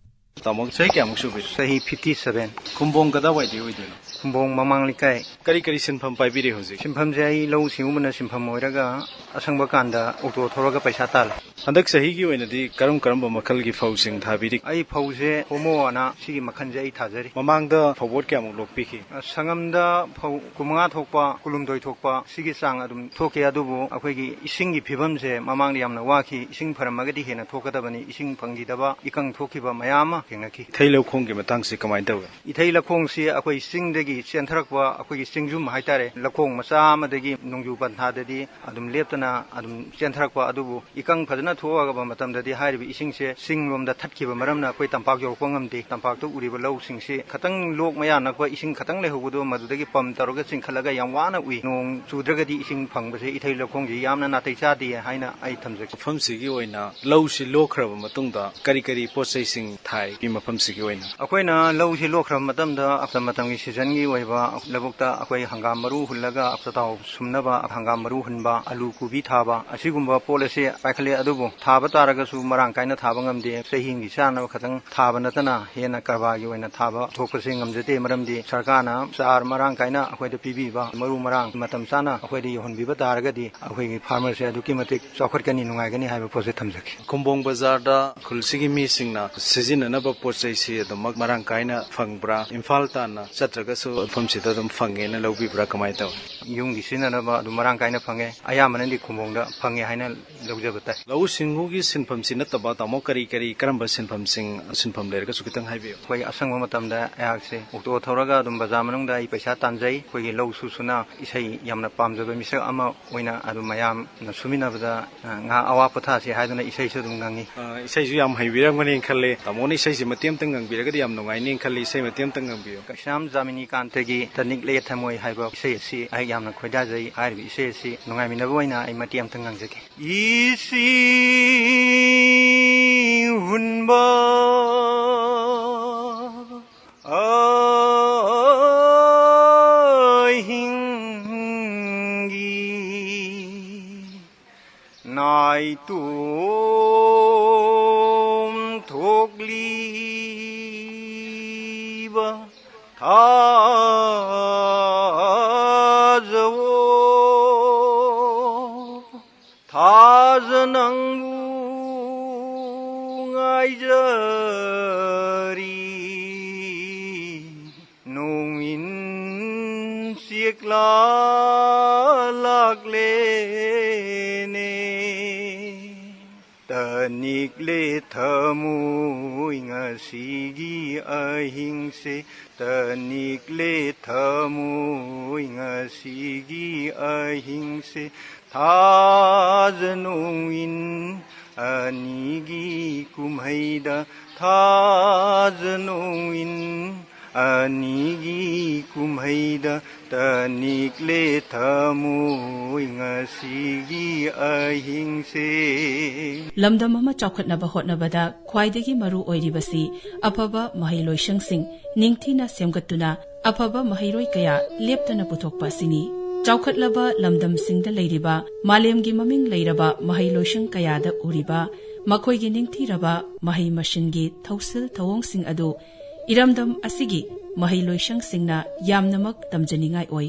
ꯇꯥꯃꯣ, ꯆꯍꯤ ꯀꯌꯥꯃꯨꯛ ꯁꯨꯕꯤꯔꯦ? ꯆꯍꯤ fifty seven꯫ ꯈꯨꯝꯕꯣꯡ ꯀꯗꯥꯏꯋꯥꯏꯗꯩ ꯑꯣꯏꯗꯣꯏꯅꯣ? ꯈꯨꯝꯕꯣꯡ ꯃꯃꯥꯡ ꯂꯩꯀꯥꯏ꯫ ꯀꯔꯤ ꯀꯔꯤ ꯁꯤꯟꯐꯝ ꯄꯥꯏꯕꯤꯔꯤ ꯍꯧꯖꯤꯛ? ꯁꯤꯟꯐꯝꯁꯦ ꯑꯩ ꯂꯧꯎ ꯁꯤꯡꯎꯕꯅ ꯁꯤꯟꯐꯝ ꯑꯣꯏꯔꯒ ꯑꯁꯪꯕ ꯀꯥꯟꯗ ꯑꯣꯛꯇꯣ ꯊꯧꯔꯒ ꯄꯩꯁꯥ ꯇꯥꯜꯂꯤ꯫ ꯍꯟꯗꯛ ꯆꯍꯤꯒꯤ ꯑꯣꯏꯅꯗꯤ ꯀꯔꯝ ꯀꯔꯝꯕ ꯃꯈꯜꯒꯤ ꯐꯧꯁꯤꯡ ꯊꯥꯕꯤꯔꯤ? ꯑꯩ ꯐꯧꯁꯦ ꯍꯣꯃꯣ ꯑꯅ ꯁꯤꯒꯤ ꯃꯈꯜꯁꯦ ꯑꯩ ꯊꯥꯖꯔꯤ꯫ ꯃꯃꯥꯡꯗ ꯐꯧꯕꯣꯠ ꯀꯌꯥꯃꯨꯛ ꯂꯣꯛꯄꯤꯈꯤ? ꯁꯪꯉꯝꯗ ꯐꯧ ꯀꯨꯟꯃꯉꯥ ꯊꯣꯛꯄ, ꯀꯨꯟꯍꯨꯝꯗꯣꯏ ꯊꯣꯛꯄ ꯁꯤꯒꯤ ꯆꯥꯡ ꯑꯗꯨꯝ ꯊꯣꯛꯈꯤ꯫ ꯑꯗꯨꯕꯨ ꯑꯩꯈꯣꯏꯒꯤ ꯏꯁꯤꯡꯒꯤ ꯐꯤꯕꯝꯁꯦ ꯃꯃꯥꯡꯗ ꯌꯥꯝꯅ ꯋꯥꯈꯤ꯫ ꯏꯁꯤꯡ ꯐꯔꯝꯃꯒꯗꯤ ꯍꯦꯟꯅ ꯊꯣꯛꯀꯗꯕꯅꯤ꯫ ꯏꯁꯤꯡ ꯐꯪꯈꯤꯗꯕ, ꯏꯀꯪ ꯊꯣꯛꯈꯤꯕ ꯃꯌꯥꯝ ꯑꯃ ꯊꯦꯡꯅꯈꯤ꯫ ꯏꯊꯩ ꯂꯧꯈꯣꯡꯒꯤ ꯃꯇꯥꯡꯁꯤ ꯀꯃꯥꯏꯅ ꯇꯧꯏ? ꯏꯊꯩ ꯂꯧꯈꯣꯡꯁꯤ ꯑꯩꯈꯣꯏ ꯆꯤꯡꯗꯒꯤ ꯆꯦꯟꯊꯔꯛꯄ, ꯑꯩꯈꯣꯏꯒꯤ ꯆꯤꯡꯖꯨꯝ ꯍꯥꯏꯇꯥꯔꯦ, ꯂꯧꯈꯣꯡ ꯃꯆꯥ ꯑꯃꯗꯒꯤ ꯅꯣꯡꯖꯨ ꯄꯟꯊꯥꯗꯗꯤ ꯑꯗꯨꯝ ꯂꯦꯞꯇꯅ ꯑꯗꯨꯝ ꯆꯦꯟꯊꯔꯛꯄ, ꯑꯗꯨꯕꯨ ꯏꯀꯪ ꯐꯖꯅ ꯊꯣꯛꯑꯕ ꯃꯇꯝꯗꯗꯤ ꯍꯥꯏꯔꯤꯕ ꯏꯁꯤꯡꯁꯦ ꯆꯤꯡꯂꯣꯝꯗ ꯊꯠꯈꯤꯕ ꯃꯔꯝꯅ ꯑꯩꯈꯣꯏ ꯇꯝꯄꯥꯛ ꯌꯧꯔꯛꯄ ꯉꯝꯗꯦ꯫ ꯇꯝꯄꯥꯛꯇ ꯎꯔꯤꯕ ꯂꯧꯁꯤꯡꯁꯤ ꯈꯇꯪ ꯂꯣꯛ ꯃꯌꯥ ꯅꯛꯄ ꯏꯁꯤꯡ ꯈꯇꯪ ꯂꯩꯍꯧꯕꯗꯣ ꯃꯗꯨꯗꯒꯤ ꯄꯝ ꯇꯧꯔꯒ ꯆꯤꯡꯈꯠꯂꯒ ꯌꯥꯝ ꯋꯥꯅ ꯎꯏ꯫ ꯅꯣꯡ ꯆꯨꯗ꯭ꯔꯒꯗꯤ ꯏꯁꯤꯡ ꯐꯪꯕꯁꯦ ꯏꯊꯩ ꯂꯧꯈꯣꯡꯁꯤ ꯌꯥꯝꯅ ꯅꯥꯇꯩ ꯆꯥꯗꯦ ꯍꯥꯏꯅ ꯑꯩ ꯊꯝꯖꯒꯦ꯫ ꯃꯐꯝꯁꯤꯒꯤ ꯑꯣꯏꯅ ꯂꯧꯁꯤ ꯂꯣꯛꯈ꯭ꯔꯕ ꯃꯇꯨꯡꯗ ꯀꯔꯤ ꯀꯔꯤ ꯄꯣꯠ ꯆꯩꯁꯤꯡ ꯊꯥꯏ? ꯃꯐꯝꯁꯤꯒꯤ ꯑꯣꯏꯅ ꯑꯩꯈꯣꯏꯅ ꯂꯧꯁꯤ ꯂꯣꯛꯈ꯭ꯔꯕ ꯃꯇꯝꯗ ꯃꯇꯝ ꯃꯇꯝꯒꯤ ꯁꯤꯖꯟꯒꯤ ꯑꯣꯏꯕ ꯂꯧꯕꯨꯛꯇ ꯑꯩꯈꯣꯏ ꯍꯪꯒꯥꯝ ꯃꯔꯨ ꯍꯨꯜꯂꯒ ꯆꯊꯥꯎ ꯁꯨꯝꯅꯕ ꯍꯪꯒꯥꯝ ꯃꯔꯨ ꯍꯨꯟꯕ, ꯑꯂꯨ ꯀꯣꯕꯤ ꯊꯥꯕ, ꯑꯁꯤꯒꯨꯝꯕ ꯄꯣꯠ ꯑꯁꯤ ꯄꯥꯏꯈꯠꯂꯦ꯫ ꯑꯗꯨꯕꯨ ꯊꯥꯕ ꯇꯥꯔꯒꯁꯨ ꯃꯔꯥꯡ ꯀꯥꯏꯅ ꯊꯥꯕ ꯉꯝꯗꯦ꯫ ꯆꯍꯤ ꯑꯃꯒꯤ ꯆꯥꯅꯕ ꯈꯛꯇꯪ ꯊꯥꯕ ꯅꯠꯇꯅ ꯍꯦꯟꯅ ꯀꯔꯕꯥꯔꯒꯤ ꯑꯣꯏꯅ ꯊꯥꯕ ꯊꯣꯛꯄꯁꯦ ꯉꯝꯖꯗꯦ꯫ ꯃꯔꯝꯗꯤ ꯁꯔꯀꯥꯔꯅ ꯆꯥꯔ ꯃꯔꯥꯡ ꯀꯥꯏꯅ ꯑꯩꯈꯣꯏꯗ ꯄꯤꯕꯤꯕ, ꯃꯔꯨ ꯃꯔꯥꯡ ꯃꯇꯝ ꯆꯥꯅ ꯑꯩꯈꯣꯏꯗ ꯌꯧꯍꯟꯕꯤꯕ ꯇꯥꯔꯒꯗꯤ ꯑꯩꯈꯣꯏꯒꯤ ꯐꯥꯔꯃꯔꯁꯦ ꯑꯗꯨꯛꯀꯤ ꯃꯇꯤꯛ ꯆꯥꯎꯈꯠꯀꯅꯤ, ꯅꯨꯡꯉꯥꯏꯒꯅꯤ ꯍꯥꯏꯕ ꯄꯣꯠꯁꯦ ꯊꯝꯖꯒꯦ꯫ ꯈꯨꯝꯕꯣꯡ ꯕꯖꯥꯔꯗ ꯈꯨꯜꯁꯤꯒꯤ ꯃꯤꯁꯤꯡꯅ ꯁꯤꯖꯤꯟꯅꯅꯕ ꯄꯣꯠ ꯆꯩꯁꯤ ꯑꯗꯨꯃꯛ ꯃꯔꯥꯡ ꯀꯥꯏꯅ ꯐꯪꯕ꯭ꯔꯥ? ꯏꯝꯐꯥꯜ ꯇꯥꯟꯅ ꯆꯠꯇ꯭ꯔꯒꯁꯨ ꯃꯐꯝꯁꯤꯗ ꯑꯗꯨꯝ ꯐꯪꯉꯦꯅ ꯂꯧꯕꯤꯕ꯭ꯔꯥ? ꯀꯃꯥꯏꯅ ꯇꯧꯏ? ꯌꯨꯝꯒꯤ ꯁꯤꯖꯤꯟꯅꯅꯕ ꯑꯗꯨꯝ ꯃꯔꯥꯡ ꯀꯥꯏꯅ ꯐꯪꯉꯦ꯫ ꯑꯌꯥꯝꯕꯅꯗꯤ ꯈꯨꯝꯕꯣꯡꯗ ꯐꯪꯉꯦ ꯍꯥꯏꯅ ꯂꯧꯖꯕ ꯇꯥꯏ꯫ ꯂꯧꯎ ꯁꯤꯡꯎꯒꯤ ꯁꯤꯟꯐꯝꯁꯤ ꯅꯠꯇꯕ ꯇꯥꯃꯣ ꯀꯔꯤ ꯀꯔꯤ, ꯀꯔꯝꯕ ꯁꯤꯟꯐꯝꯁꯤꯡ, ꯁꯤꯟꯐꯝ ꯂꯩꯔꯒꯁꯨ ꯈꯤꯇꯪ ꯍꯥꯏꯕꯤꯌꯨ꯫ ꯑꯩꯈꯣꯏ ꯑꯁꯪꯕ ꯃꯇꯝꯗ ꯑꯩꯍꯥꯛꯁꯦ ꯑꯣꯛꯇꯣ ꯊꯧꯔꯒ ꯑꯗꯨꯝ ꯕꯖꯥꯔ ꯃꯅꯨꯡꯗ ꯑꯩ ꯄꯩꯁꯥ ꯇꯥꯟꯖꯩ꯫ ꯑꯩꯈꯣꯏꯒꯤ ꯂꯧ ꯁꯨ ꯁꯨꯅ ꯏꯁꯩ ꯌꯥꯝꯅ ꯄꯥꯝꯖꯕ ꯃꯤꯁꯛ ꯑꯃ ꯑꯣꯏꯅ ꯑꯗꯨꯝ ꯃꯌꯥꯝꯅ ꯁꯨꯃꯤꯟꯅꯕꯗ, ꯑ, ꯉꯥꯏꯍꯥꯛ ꯑꯋꯥ ꯄꯣꯊꯥꯁꯤ ꯍꯥꯏꯗꯨꯅ ꯏꯁꯩꯁꯨ ꯑꯗꯨꯝ ꯉꯪꯉꯤ꯫ ꯑ, ꯏꯁꯩꯁꯨ ꯌꯥꯝ ꯍꯩꯕꯤꯔꯝꯒꯅꯤ ꯈꯜꯂꯤ꯫ ꯇꯥꯃꯣꯅ ꯏꯁꯩꯁꯤ ꯃꯇꯦꯛ ꯑꯃꯇꯪ ꯉꯪꯕꯤꯔꯒꯗꯤ ꯌꯥꯝ ꯅꯨꯡꯉꯥꯏꯅꯤ ꯈꯜꯂꯤ꯫ ꯏꯁꯩ ꯃꯇꯦꯛ ꯑꯃꯇꯪ ꯉꯪꯕꯤꯌꯨ꯫ ꯀꯩꯁꯥꯝ ꯖꯥꯃꯤꯅꯤ ꯀꯥꯟꯇꯒꯤ "ꯇꯅꯤꯛꯂꯦ ꯊꯃꯣꯏ" ꯍꯥꯏꯕ ꯏꯁꯩ ꯑꯁꯤ ꯑꯩ ꯌꯥꯝꯅ ꯈꯣꯏꯗꯥꯖꯩ꯫ ꯍꯥꯏꯔꯤꯕ ꯏꯁꯩ ꯑꯁꯤ ꯅꯨꯡꯉꯥꯏꯃꯤꯟꯅꯕ ꯑꯣꯏꯅ ꯑꯩ ꯃꯇꯦꯛ ꯑꯃꯇꯪ ꯉꯪꯖꯒꯦ꯫ ꯏꯁꯤꯡ ꯍꯨꯟꯕ ꯑꯍꯤꯡꯒꯤ ꯅꯥꯏꯇꯣꯝ ꯊꯣꯛꯂꯤꯕ ꯊꯥꯖꯋꯣ꯫ ꯊꯥꯖ ꯅꯪꯕꯨ ꯉꯥꯏꯖꯔꯤ꯫ ꯅꯣꯡꯏꯟ ꯆꯦꯛꯂꯥ ꯂꯥꯛꯂꯦꯅꯦ꯫ ꯇ ꯅꯤꯛꯂꯦ ꯊꯃꯣꯏ ꯉꯁꯤꯒꯤ ꯑꯍꯤꯡꯁꯦ, ꯇꯅꯤꯛꯂꯦ ꯊꯃꯣꯏ ꯉꯁꯤꯒꯤ ꯑꯍꯤꯡꯁꯦ, ꯊꯥꯖ ꯅꯣꯡꯏꯟ ꯑꯅꯤꯒꯤ ꯀꯨꯝꯍꯩꯗ, ꯊꯥꯖ ꯅꯣꯡꯏꯟ ꯑꯅꯤꯒꯤ ꯀꯨꯝꯍꯩꯗ, ꯇꯅꯤꯛꯂꯦ ꯊꯃꯣꯏ ꯉꯁꯤꯒꯤ ꯑꯍꯤꯡꯁꯦ꯫ ꯂꯝꯗꯝ ꯑꯃ ꯆꯥꯎꯈꯠꯅꯕ ꯍꯣꯠꯅꯕꯗ ꯈ꯭ꯋꯥꯏꯗꯒꯤ ꯃꯔꯨ ꯑꯣꯏꯔꯤꯕꯁꯤ ꯑꯐꯕ ꯃꯍꯩꯂꯣꯏꯁꯪꯁꯤꯡ ꯅꯤꯡꯊꯤꯅ ꯁꯦꯝꯒꯠꯇꯨꯅ ꯑꯐꯕ ꯃꯍꯩꯔꯣꯏ ꯀꯌꯥ ꯂꯦꯞꯇꯅ ꯄꯨꯊꯣꯛꯄ ꯑꯁꯤꯅꯤ꯫ ꯆꯥꯎꯈꯠꯂꯕ ꯂꯝꯗꯝꯁꯤꯡꯗ ꯂꯩꯔꯤꯕ ꯃꯥꯂꯦꯝꯒꯤ ꯃꯃꯤꯡ ꯂꯩꯔꯕ ꯃꯍꯩꯂꯣꯏꯁꯪ ꯀꯌꯥꯗ ꯎꯔꯤꯕ ꯃꯈꯣꯏꯒꯤ ꯅꯤꯡꯊꯤꯔꯕ ꯃꯍꯩ ꯃꯁꯤꯡꯒꯤ ꯊꯧꯁꯤꯜ ꯊꯧꯑꯣꯡꯁꯤꯡ ꯑꯗꯨ ꯏꯔꯝꯗꯝ ꯑꯁꯤꯒꯤ ꯃꯍꯩꯂꯣꯏꯁꯪꯁꯤꯡꯅ ꯌꯥꯝꯅꯃꯛ ꯇꯝꯖꯅꯤꯡꯉꯥꯏ ꯑꯣꯏ꯫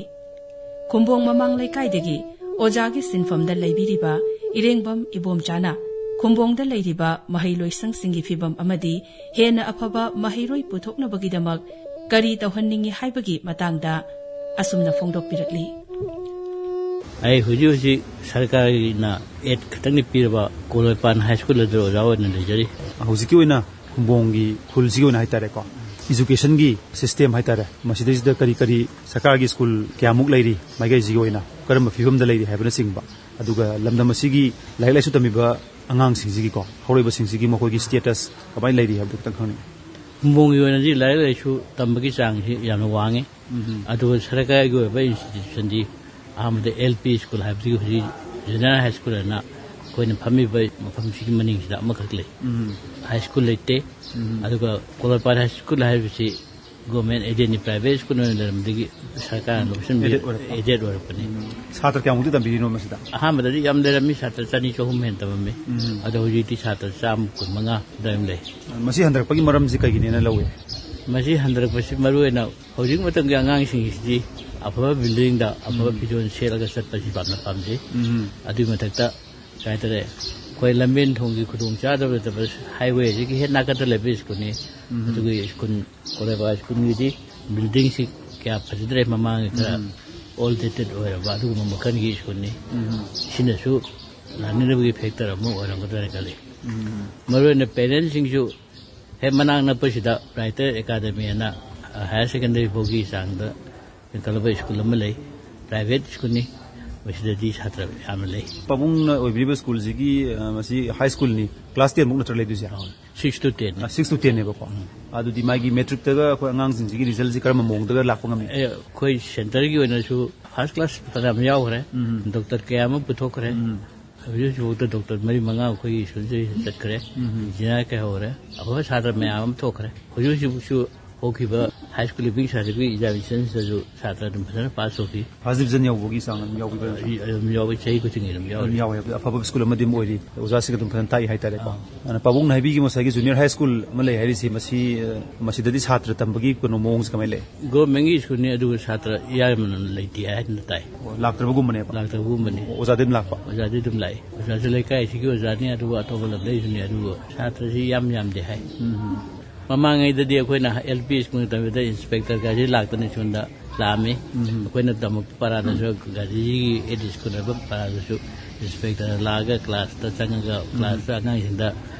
ꯈꯨꯝꯕꯣꯡ ꯃꯃꯥꯡ ꯂꯩꯀꯥꯏꯗꯒꯤ ꯑꯣꯖꯥꯒꯤ ꯁꯤꯟꯐꯝꯗ ꯂꯩꯕꯤꯔꯤꯕ ꯏꯔꯦꯡꯕꯝ ꯏꯕꯣꯝꯆꯥꯅ ꯈꯨꯝꯕꯣꯡꯗ ꯂꯩꯔꯤꯕ ꯃꯍꯩꯂꯣꯏꯁꯪꯁꯤꯡꯒꯤ ꯐꯤꯕꯝ ꯑꯃꯗꯤ ꯍꯦꯟꯅ ꯑꯐꯕ ꯃꯍꯩꯔꯣꯏ ꯄꯨꯊꯣꯛꯅꯕꯒꯤꯗꯃꯛ ꯀꯔꯤ ꯇꯧꯍꯟꯅꯤꯡꯏ ꯍꯥꯏꯕꯒꯤ ꯃꯇꯥꯡꯗ ꯑꯁꯨꯝꯅ ꯐꯣꯡꯗꯣꯛꯄꯤꯔꯛꯂꯤ꯫ ꯑꯩ ꯍꯧꯖꯤꯛ ꯍꯧꯖꯤꯛ ꯁꯔꯀꯥꯔꯒꯤꯅ ꯑꯦꯗ ꯈꯛꯇꯪꯗꯤ ꯄꯤꯔꯕ ꯀꯣꯂꯣꯏꯄꯥꯟ ꯍꯥꯏ ꯁ꯭ꯀꯨꯜ ꯑꯗꯨꯗ ꯑꯣꯖꯥ ꯑꯣꯏꯅ ꯂꯩꯖꯔꯤ꯫ ꯍꯧꯖꯤꯛꯀꯤ ꯑꯣꯏꯅ ꯈꯨꯝꯕꯣꯡꯒꯤ ꯈꯨꯜꯁꯤꯒꯤ ꯑꯣꯏꯅ ꯍꯥꯏꯇꯥꯔꯦꯀꯣ, ꯏꯖꯨꯀꯦꯁꯟꯒꯤ ꯁꯤꯁꯇꯦꯝ ꯍꯥꯏꯇꯥꯔꯦ, ꯃꯁꯤꯗꯩꯁꯤꯗ ꯀꯔꯤ ꯀꯔꯤ ꯁꯔꯀꯥꯔꯒꯤ ꯁ꯭ꯀꯨꯜ ꯀꯌꯥꯃꯨꯛ ꯂꯩꯔꯤ, ꯃꯥꯏꯀꯩꯁꯤꯒꯤ ꯑꯣꯏꯅ ꯀꯔꯝꯕ ꯐꯤꯕꯝꯗ ꯂꯩꯔꯤ ꯍꯥꯏꯕꯅꯆꯤꯡꯕ, ꯑꯗꯨꯒ ꯂꯝꯗꯝ ꯑꯁꯤꯒꯤ ꯂꯥꯏꯔꯤꯛ ꯂꯥꯏꯁꯨ ꯇꯝꯃꯤꯕ ꯑꯉꯥꯡꯁꯤꯡꯁꯤꯒꯤꯀꯣ, ꯍꯧꯔꯛꯏꯕꯁꯤꯡꯁꯤꯒꯤ ꯃꯈꯣꯏꯒꯤ ꯁ꯭ꯇꯦꯇꯁ ꯀꯃꯥꯏꯅ ꯂꯩꯔꯤ ꯍꯥꯏꯕꯗꯨ ꯈꯤꯇꯪ ꯈꯪꯅꯤꯡꯉꯤ꯫ ꯈꯨꯝꯕꯣꯡꯒꯤ ꯑꯣꯏꯅꯗꯤ ꯂꯥꯏꯔꯤꯛ ꯂꯥꯏꯁꯨ ꯇꯝꯕꯒꯤ ꯆꯥꯡꯁꯤ ꯌꯥꯝꯅ ꯋꯥꯡꯉꯤ꯫ ꯎꯝ꯫ ꯑꯗꯨꯒ ꯁꯔꯀꯥꯔꯒꯤ ꯑꯣꯏꯕ ꯏꯟꯁꯇꯤꯇ꯭ꯌꯨꯁꯟꯗꯤ ꯑꯍꯥꯟꯕꯗ ꯑꯦꯜ ꯄꯤ ꯁ꯭ꯀꯨꯜ ꯍꯥꯏꯕꯗꯒꯤ ꯍꯧꯖꯤꯛ ꯖꯨꯅꯤꯌꯔ ꯍꯥꯏ ꯁ꯭ꯀꯨꯜ ꯍꯥꯏꯅ ꯑꯩꯈꯣꯏꯅ ꯐꯝꯃꯤꯕ ꯃꯐꯝꯁꯤꯒꯤ ꯃꯅꯤꯡꯁꯤꯗ ꯑꯃꯈꯛ ꯂꯩ꯫ ꯎꯝ꯫ ꯍꯥꯏ ꯁ꯭ꯀꯨꯜ ꯂꯩꯇꯦ꯫ ꯎꯝ꯫ ꯑꯗꯨꯒ ꯀꯣꯂꯣꯄꯥꯠ ꯍꯥꯏ ꯁ꯭ꯀꯨꯜ ꯍꯥꯏꯕꯁꯤ ꯒꯣꯔꯃꯦꯟ ꯑꯦꯗꯦꯠꯅꯤ, ꯄ꯭ꯔꯥꯏꯚꯦꯠ ꯁ꯭ꯀꯨꯜ ꯑꯣꯏꯅ ꯂꯩꯔꯝꯕꯗꯒꯤ ꯁꯔꯀꯥꯔꯅ ꯂꯧꯁꯤꯟꯕꯤꯔ-, ꯑꯦꯗꯦꯠ ꯑꯣꯏꯔꯛꯄ꯫ ꯑꯦꯗꯦꯠ ꯑꯣꯏꯔꯛꯄꯅꯤ꯫ ꯎꯝ꯫ ꯁꯥꯇ꯭ꯔ ꯀꯌꯥꯃꯨꯛꯇꯤ ꯇꯝꯕꯤꯔꯤꯅꯣ ꯃꯁꯤꯗ? ꯑꯍꯥꯟꯕꯗꯗꯤ ꯌꯥꯝ ꯂꯩꯔꯝꯃꯤ, ꯁꯥꯇ꯭ꯔ ꯆꯅꯤ ꯆꯍꯨꯝ ꯍꯦꯟꯅ ꯇꯝꯃꯝꯃꯤ꯫ ꯎꯝ꯫ ꯑꯗꯣ ꯍꯧꯖꯤꯛꯇꯤ ꯁꯥꯇ꯭ꯔ ꯆꯥꯝꯃ ꯀꯨꯟꯃꯉꯥ ꯑꯗꯨꯋꯥꯏ ꯂꯩ꯫ ꯃꯁꯤ ꯍꯟꯊꯔꯛꯄꯒꯤ ꯃꯔꯝꯁꯤ ꯀꯩꯒꯤꯅꯦꯅ ꯂꯧꯏ? ꯃꯁꯤ ꯍꯟꯊꯔꯛꯄꯁꯤ ꯃꯔꯨꯑꯣꯏꯅ ꯍꯧꯖꯤꯛ ꯃꯇꯝꯒꯤ ꯑꯉꯥꯡꯁꯤꯡꯁꯤꯗꯤ ꯑꯐꯕ ꯕꯤꯜꯗꯤꯡꯗ ꯑꯐꯕ ꯎꯝ꯫ ꯐꯤꯖꯣꯜ ꯁꯦꯠꯂꯒ ꯆꯠꯄꯁꯤ ꯄꯥꯝꯅ ꯄꯥꯝꯖꯩ꯫ ꯎꯝ꯫ ꯑꯗꯨꯒꯤ ꯃꯊꯛꯇ ꯀꯩ ꯍꯥꯏꯇꯥꯔꯦ, ꯑꯩꯈꯣꯏ ꯂꯝꯕꯦꯟ ꯊꯣꯡꯒꯤ ꯈꯨꯗꯣꯡꯆꯥꯗꯕ ꯂꯩꯇꯕ, ꯍꯥꯏꯋꯦꯁꯤꯒꯤ ꯍꯦꯛ ꯅꯥꯀꯟꯗ ꯂꯩꯕ ꯁ꯭ꯀꯨꯜꯅꯤ꯫ ꯎꯝ꯫ ꯑꯗꯨꯒꯤ ꯁ꯭ꯀꯨꯜ, ꯀꯣꯂꯦꯕꯥ ꯁ꯭ꯀꯨꯜꯒꯤꯗꯤ ꯕꯤꯜꯗꯤꯡꯁꯤ ꯀꯌꯥ ꯐꯖꯗ꯭ꯔꯦ, ꯃꯃꯥꯡꯒꯤ ꯈꯔ ꯎꯝ꯫ ꯑꯣꯜ ꯗꯦꯇꯦꯠ ꯑꯣꯏꯔꯕ ꯑꯗꯨꯒꯨꯝꯕ ꯃꯈꯜꯒꯤ ꯁ꯭ꯀꯨꯜꯅꯤ꯫ ꯎꯝ꯫ ꯁꯤꯅꯁꯨ ꯂꯥꯛꯅꯅꯕꯒꯤ ꯐꯦꯛꯇꯔ ꯑꯃ ꯑꯣꯏꯔꯝꯒꯗ꯭ꯔꯥꯅ ꯈꯜꯂꯤ꯫ ꯃꯔꯨꯑꯣꯏꯅ ꯄꯦꯔꯦꯟꯁꯁꯤꯡꯁꯨ ꯍꯦꯛ ꯃꯅꯥꯛ ꯅꯛꯄꯁꯤꯗ ꯕ꯭ꯔꯥꯏꯇꯔ ꯑꯦꯀꯥꯗꯃꯤ ꯑꯅ ꯍꯥꯌꯔ ꯁꯦꯀꯦꯟꯗꯔꯤ ꯐꯥꯎꯒꯤ ꯆꯥꯡꯗ ꯂꯤꯡꯈꯠꯂꯕ ꯁ꯭ꯀꯨꯜ ꯑꯃ ꯂꯩ꯫ ꯄ꯭ꯔꯥꯏꯚꯦꯠ ꯁ꯭ꯀꯨꯜꯅꯤ꯫ ꯃꯁꯤꯗꯗꯤ ꯁꯥꯇ꯭ꯔ ꯌꯥꯝꯅ ꯂꯩ꯫ ꯄꯥꯕꯨꯡꯅ ꯑꯣꯏꯕꯤꯔꯤꯕ ꯁ꯭ꯀꯨꯜꯁꯤꯒꯤ, ꯑ, ꯃꯁꯤ ꯍꯥꯏ ꯁ꯭ꯀꯨꯜꯅꯤ, ꯀ꯭ꯂꯥꯁ ꯇꯦꯟ ꯃꯨꯛ ꯅꯠꯇ꯭ꯔ ꯂꯩꯗꯣꯏꯁꯦ? Six two ten. Six two ꯇꯦꯟꯅꯦꯕꯀꯣ꯫ ꯑꯗꯨꯗꯤ ꯃꯥꯒꯤ ꯃꯦꯇ꯭ꯔꯤꯛꯇꯒ ꯑꯩꯈꯣꯏ ꯑꯉꯥꯡꯁꯤꯡꯁꯤꯒꯤ ꯔꯤꯖꯜꯁꯤ ꯀꯔꯝꯕ ꯃꯑꯣꯡꯗꯒ ꯂꯥꯛꯄ ꯉꯝꯃꯤ? ꯑꯦ, ꯑꯩꯈꯣꯏ ꯁꯦꯟꯇꯔꯒꯤ ꯑꯣꯏꯅꯁꯨ ꯐꯥꯔꯁ ꯀ꯭ꯂꯥꯁ ꯐꯅꯌꯥꯝ ꯌꯥꯎꯈ꯭ꯔꯦ꯫ ꯗꯣꯛꯇꯔ ꯀꯌꯥ ꯑꯃ ꯄꯨꯊꯣꯛꯈ꯭ꯔꯦ꯫ ꯍꯧꯖꯤꯛ ꯍꯧꯖꯤꯛꯐꯥꯎꯗ ꯗꯣꯛꯇꯔ ꯃꯔꯤ ꯃꯉꯥ ꯑꯩꯈꯣꯏꯒꯤ ꯁ꯭ꯀꯨꯜꯁꯤꯗ ꯆꯠꯈ꯭ꯔꯦ꯫ ꯏꯟꯖꯤꯅꯤꯌꯥꯔ ꯀꯩꯍꯧꯔꯦ꯫ ꯑꯐꯕ ꯁꯥꯇ꯭ꯔ ꯃꯌꯥꯝ ꯑꯃ ꯊꯣꯛꯈ꯭ꯔꯦ꯫ ꯍꯧꯖꯤꯛ ꯍꯧꯖꯤꯛꯁꯨ ꯍꯧꯈꯤꯕ ꯍꯥꯏ ꯁ꯭ꯀꯨꯜ ꯂꯤꯚꯤꯡ ꯁꯥꯔꯇꯤꯐꯤꯀꯦꯠ ꯑꯦꯛꯖꯥꯃꯤꯅꯦꯁꯟꯁꯤꯗꯁꯨ ꯁꯥꯇ꯭ꯔ ꯑꯗꯨꯝ ꯐꯖꯅ ꯄꯥꯁ ꯇꯧꯈꯤ꯫ ꯐꯥꯔꯁ ꯗꯤꯕꯤꯖꯟ ꯌꯧꯕꯒꯤ ꯆꯥꯡ ꯑꯗꯨꯝ ꯌꯥꯎꯕꯤꯕ꯭ꯔꯥ? ꯑꯩ ꯑꯗꯨꯝ ꯌꯥꯎꯋꯤ, ꯆꯍꯤ ꯈꯨꯗꯤꯡꯒꯤ ꯑꯗꯨꯝ ꯌꯥꯎꯔꯤ꯫ ꯑꯗꯨꯝ ꯌꯥꯎꯋꯦ꯫ ꯑꯐꯕ ꯁ꯭ꯀꯨꯜ ꯑꯃꯗꯤ ꯑꯗꯨꯝ ꯑꯣꯏꯔꯤ꯫ ꯑꯣꯖꯥꯁꯤꯡ ꯑꯗꯨꯝ ꯐꯖꯅ ꯇꯥꯛꯏ ꯍꯥꯏꯇꯥꯔꯦꯀꯣ꯫ ꯑꯥ꯫ ꯑꯗꯨꯅ ꯄꯥꯕꯨꯡꯅ ꯍꯥꯏꯕꯤꯈꯤꯕ ꯉꯁꯥꯏꯒꯤ ꯖꯨꯅꯤꯌꯔ ꯍꯥꯏ ꯁ꯭ꯀꯨꯜ ꯑꯃ ꯂꯩ ꯍꯥꯏꯔꯤꯁꯤ, ꯃꯁꯤ, ꯑ, ꯃꯁꯤꯗꯗꯤ ꯁꯥꯇ꯭ꯔ ꯇꯝꯕꯒꯤ ꯀꯩꯅꯣ ꯃꯑꯣꯡꯁꯦ ꯀꯃꯥꯏꯅ ꯂꯩ? ꯒꯣꯔꯃꯦꯟꯒꯤ ꯁ꯭ꯀꯨꯜꯅꯤ, ꯑꯗꯨꯒ ꯁꯥꯇ꯭ꯔ ꯌꯥꯝꯅ ꯂꯩꯇꯦ ꯍꯥꯏꯅ ꯇꯥꯏ꯫ ꯑꯣ, ꯂꯥꯛꯇ꯭ꯔꯕꯒꯨꯝꯕꯅꯦꯕ? ꯂꯥꯛꯇ꯭ꯔꯕꯒꯨꯝꯕꯅꯤ꯫ ꯑꯣ, ꯑꯣꯖꯥꯗꯤ ꯑꯗꯨꯝ ꯂꯥꯛꯄ? ꯑꯣꯖꯥꯗꯤ ꯑꯗꯨꯝ ꯂꯥꯛꯏ꯫ ꯑꯣꯖꯥꯁꯨ ꯂꯩꯀꯥꯏꯁꯤꯒꯤ ꯑꯣꯖꯥꯅꯤ, ꯑꯗꯨꯒ ꯑꯇꯣꯞꯄ ꯂꯝꯗꯩꯁꯨꯅꯤ, ꯑꯗꯨꯕꯨ ꯁꯥꯇ꯭ꯔꯁꯤ ꯌꯥꯝ ꯌꯥꯝꯗꯦ ꯍꯥꯏ꯫ ꯃꯃꯥꯡꯉꯩꯗꯗꯤ ꯑꯩꯈꯣꯏꯅ ꯑꯦꯜ ꯄꯤ ꯁ꯭ꯀꯨꯜ ꯇꯝꯕꯗ ꯏꯟꯁꯄꯦꯛꯇꯔꯒꯁꯤ ꯂꯥꯛꯇꯅ ꯁ꯭ꯀꯨꯜꯗ ꯂꯥꯛꯑꯝꯃꯤ꯫ ꯑꯩꯈꯣꯏꯅ ꯇꯝꯃꯛꯄ ꯄꯔꯥꯗꯁꯨ ꯒꯥꯔꯤꯒꯤ ꯑꯦꯗ ꯁ꯭ꯀꯨꯜ ꯍꯥꯏꯕ ꯄꯔꯥꯗꯁꯨ ꯏꯟꯁꯄꯦꯛꯇꯔ ꯂꯥꯛꯑꯒ ꯀ꯭ꯂꯥꯁꯇ ꯆꯪꯉꯒ ꯀ꯭ꯂꯥꯁꯇ ꯑꯉꯥꯡꯁꯤꯡꯗ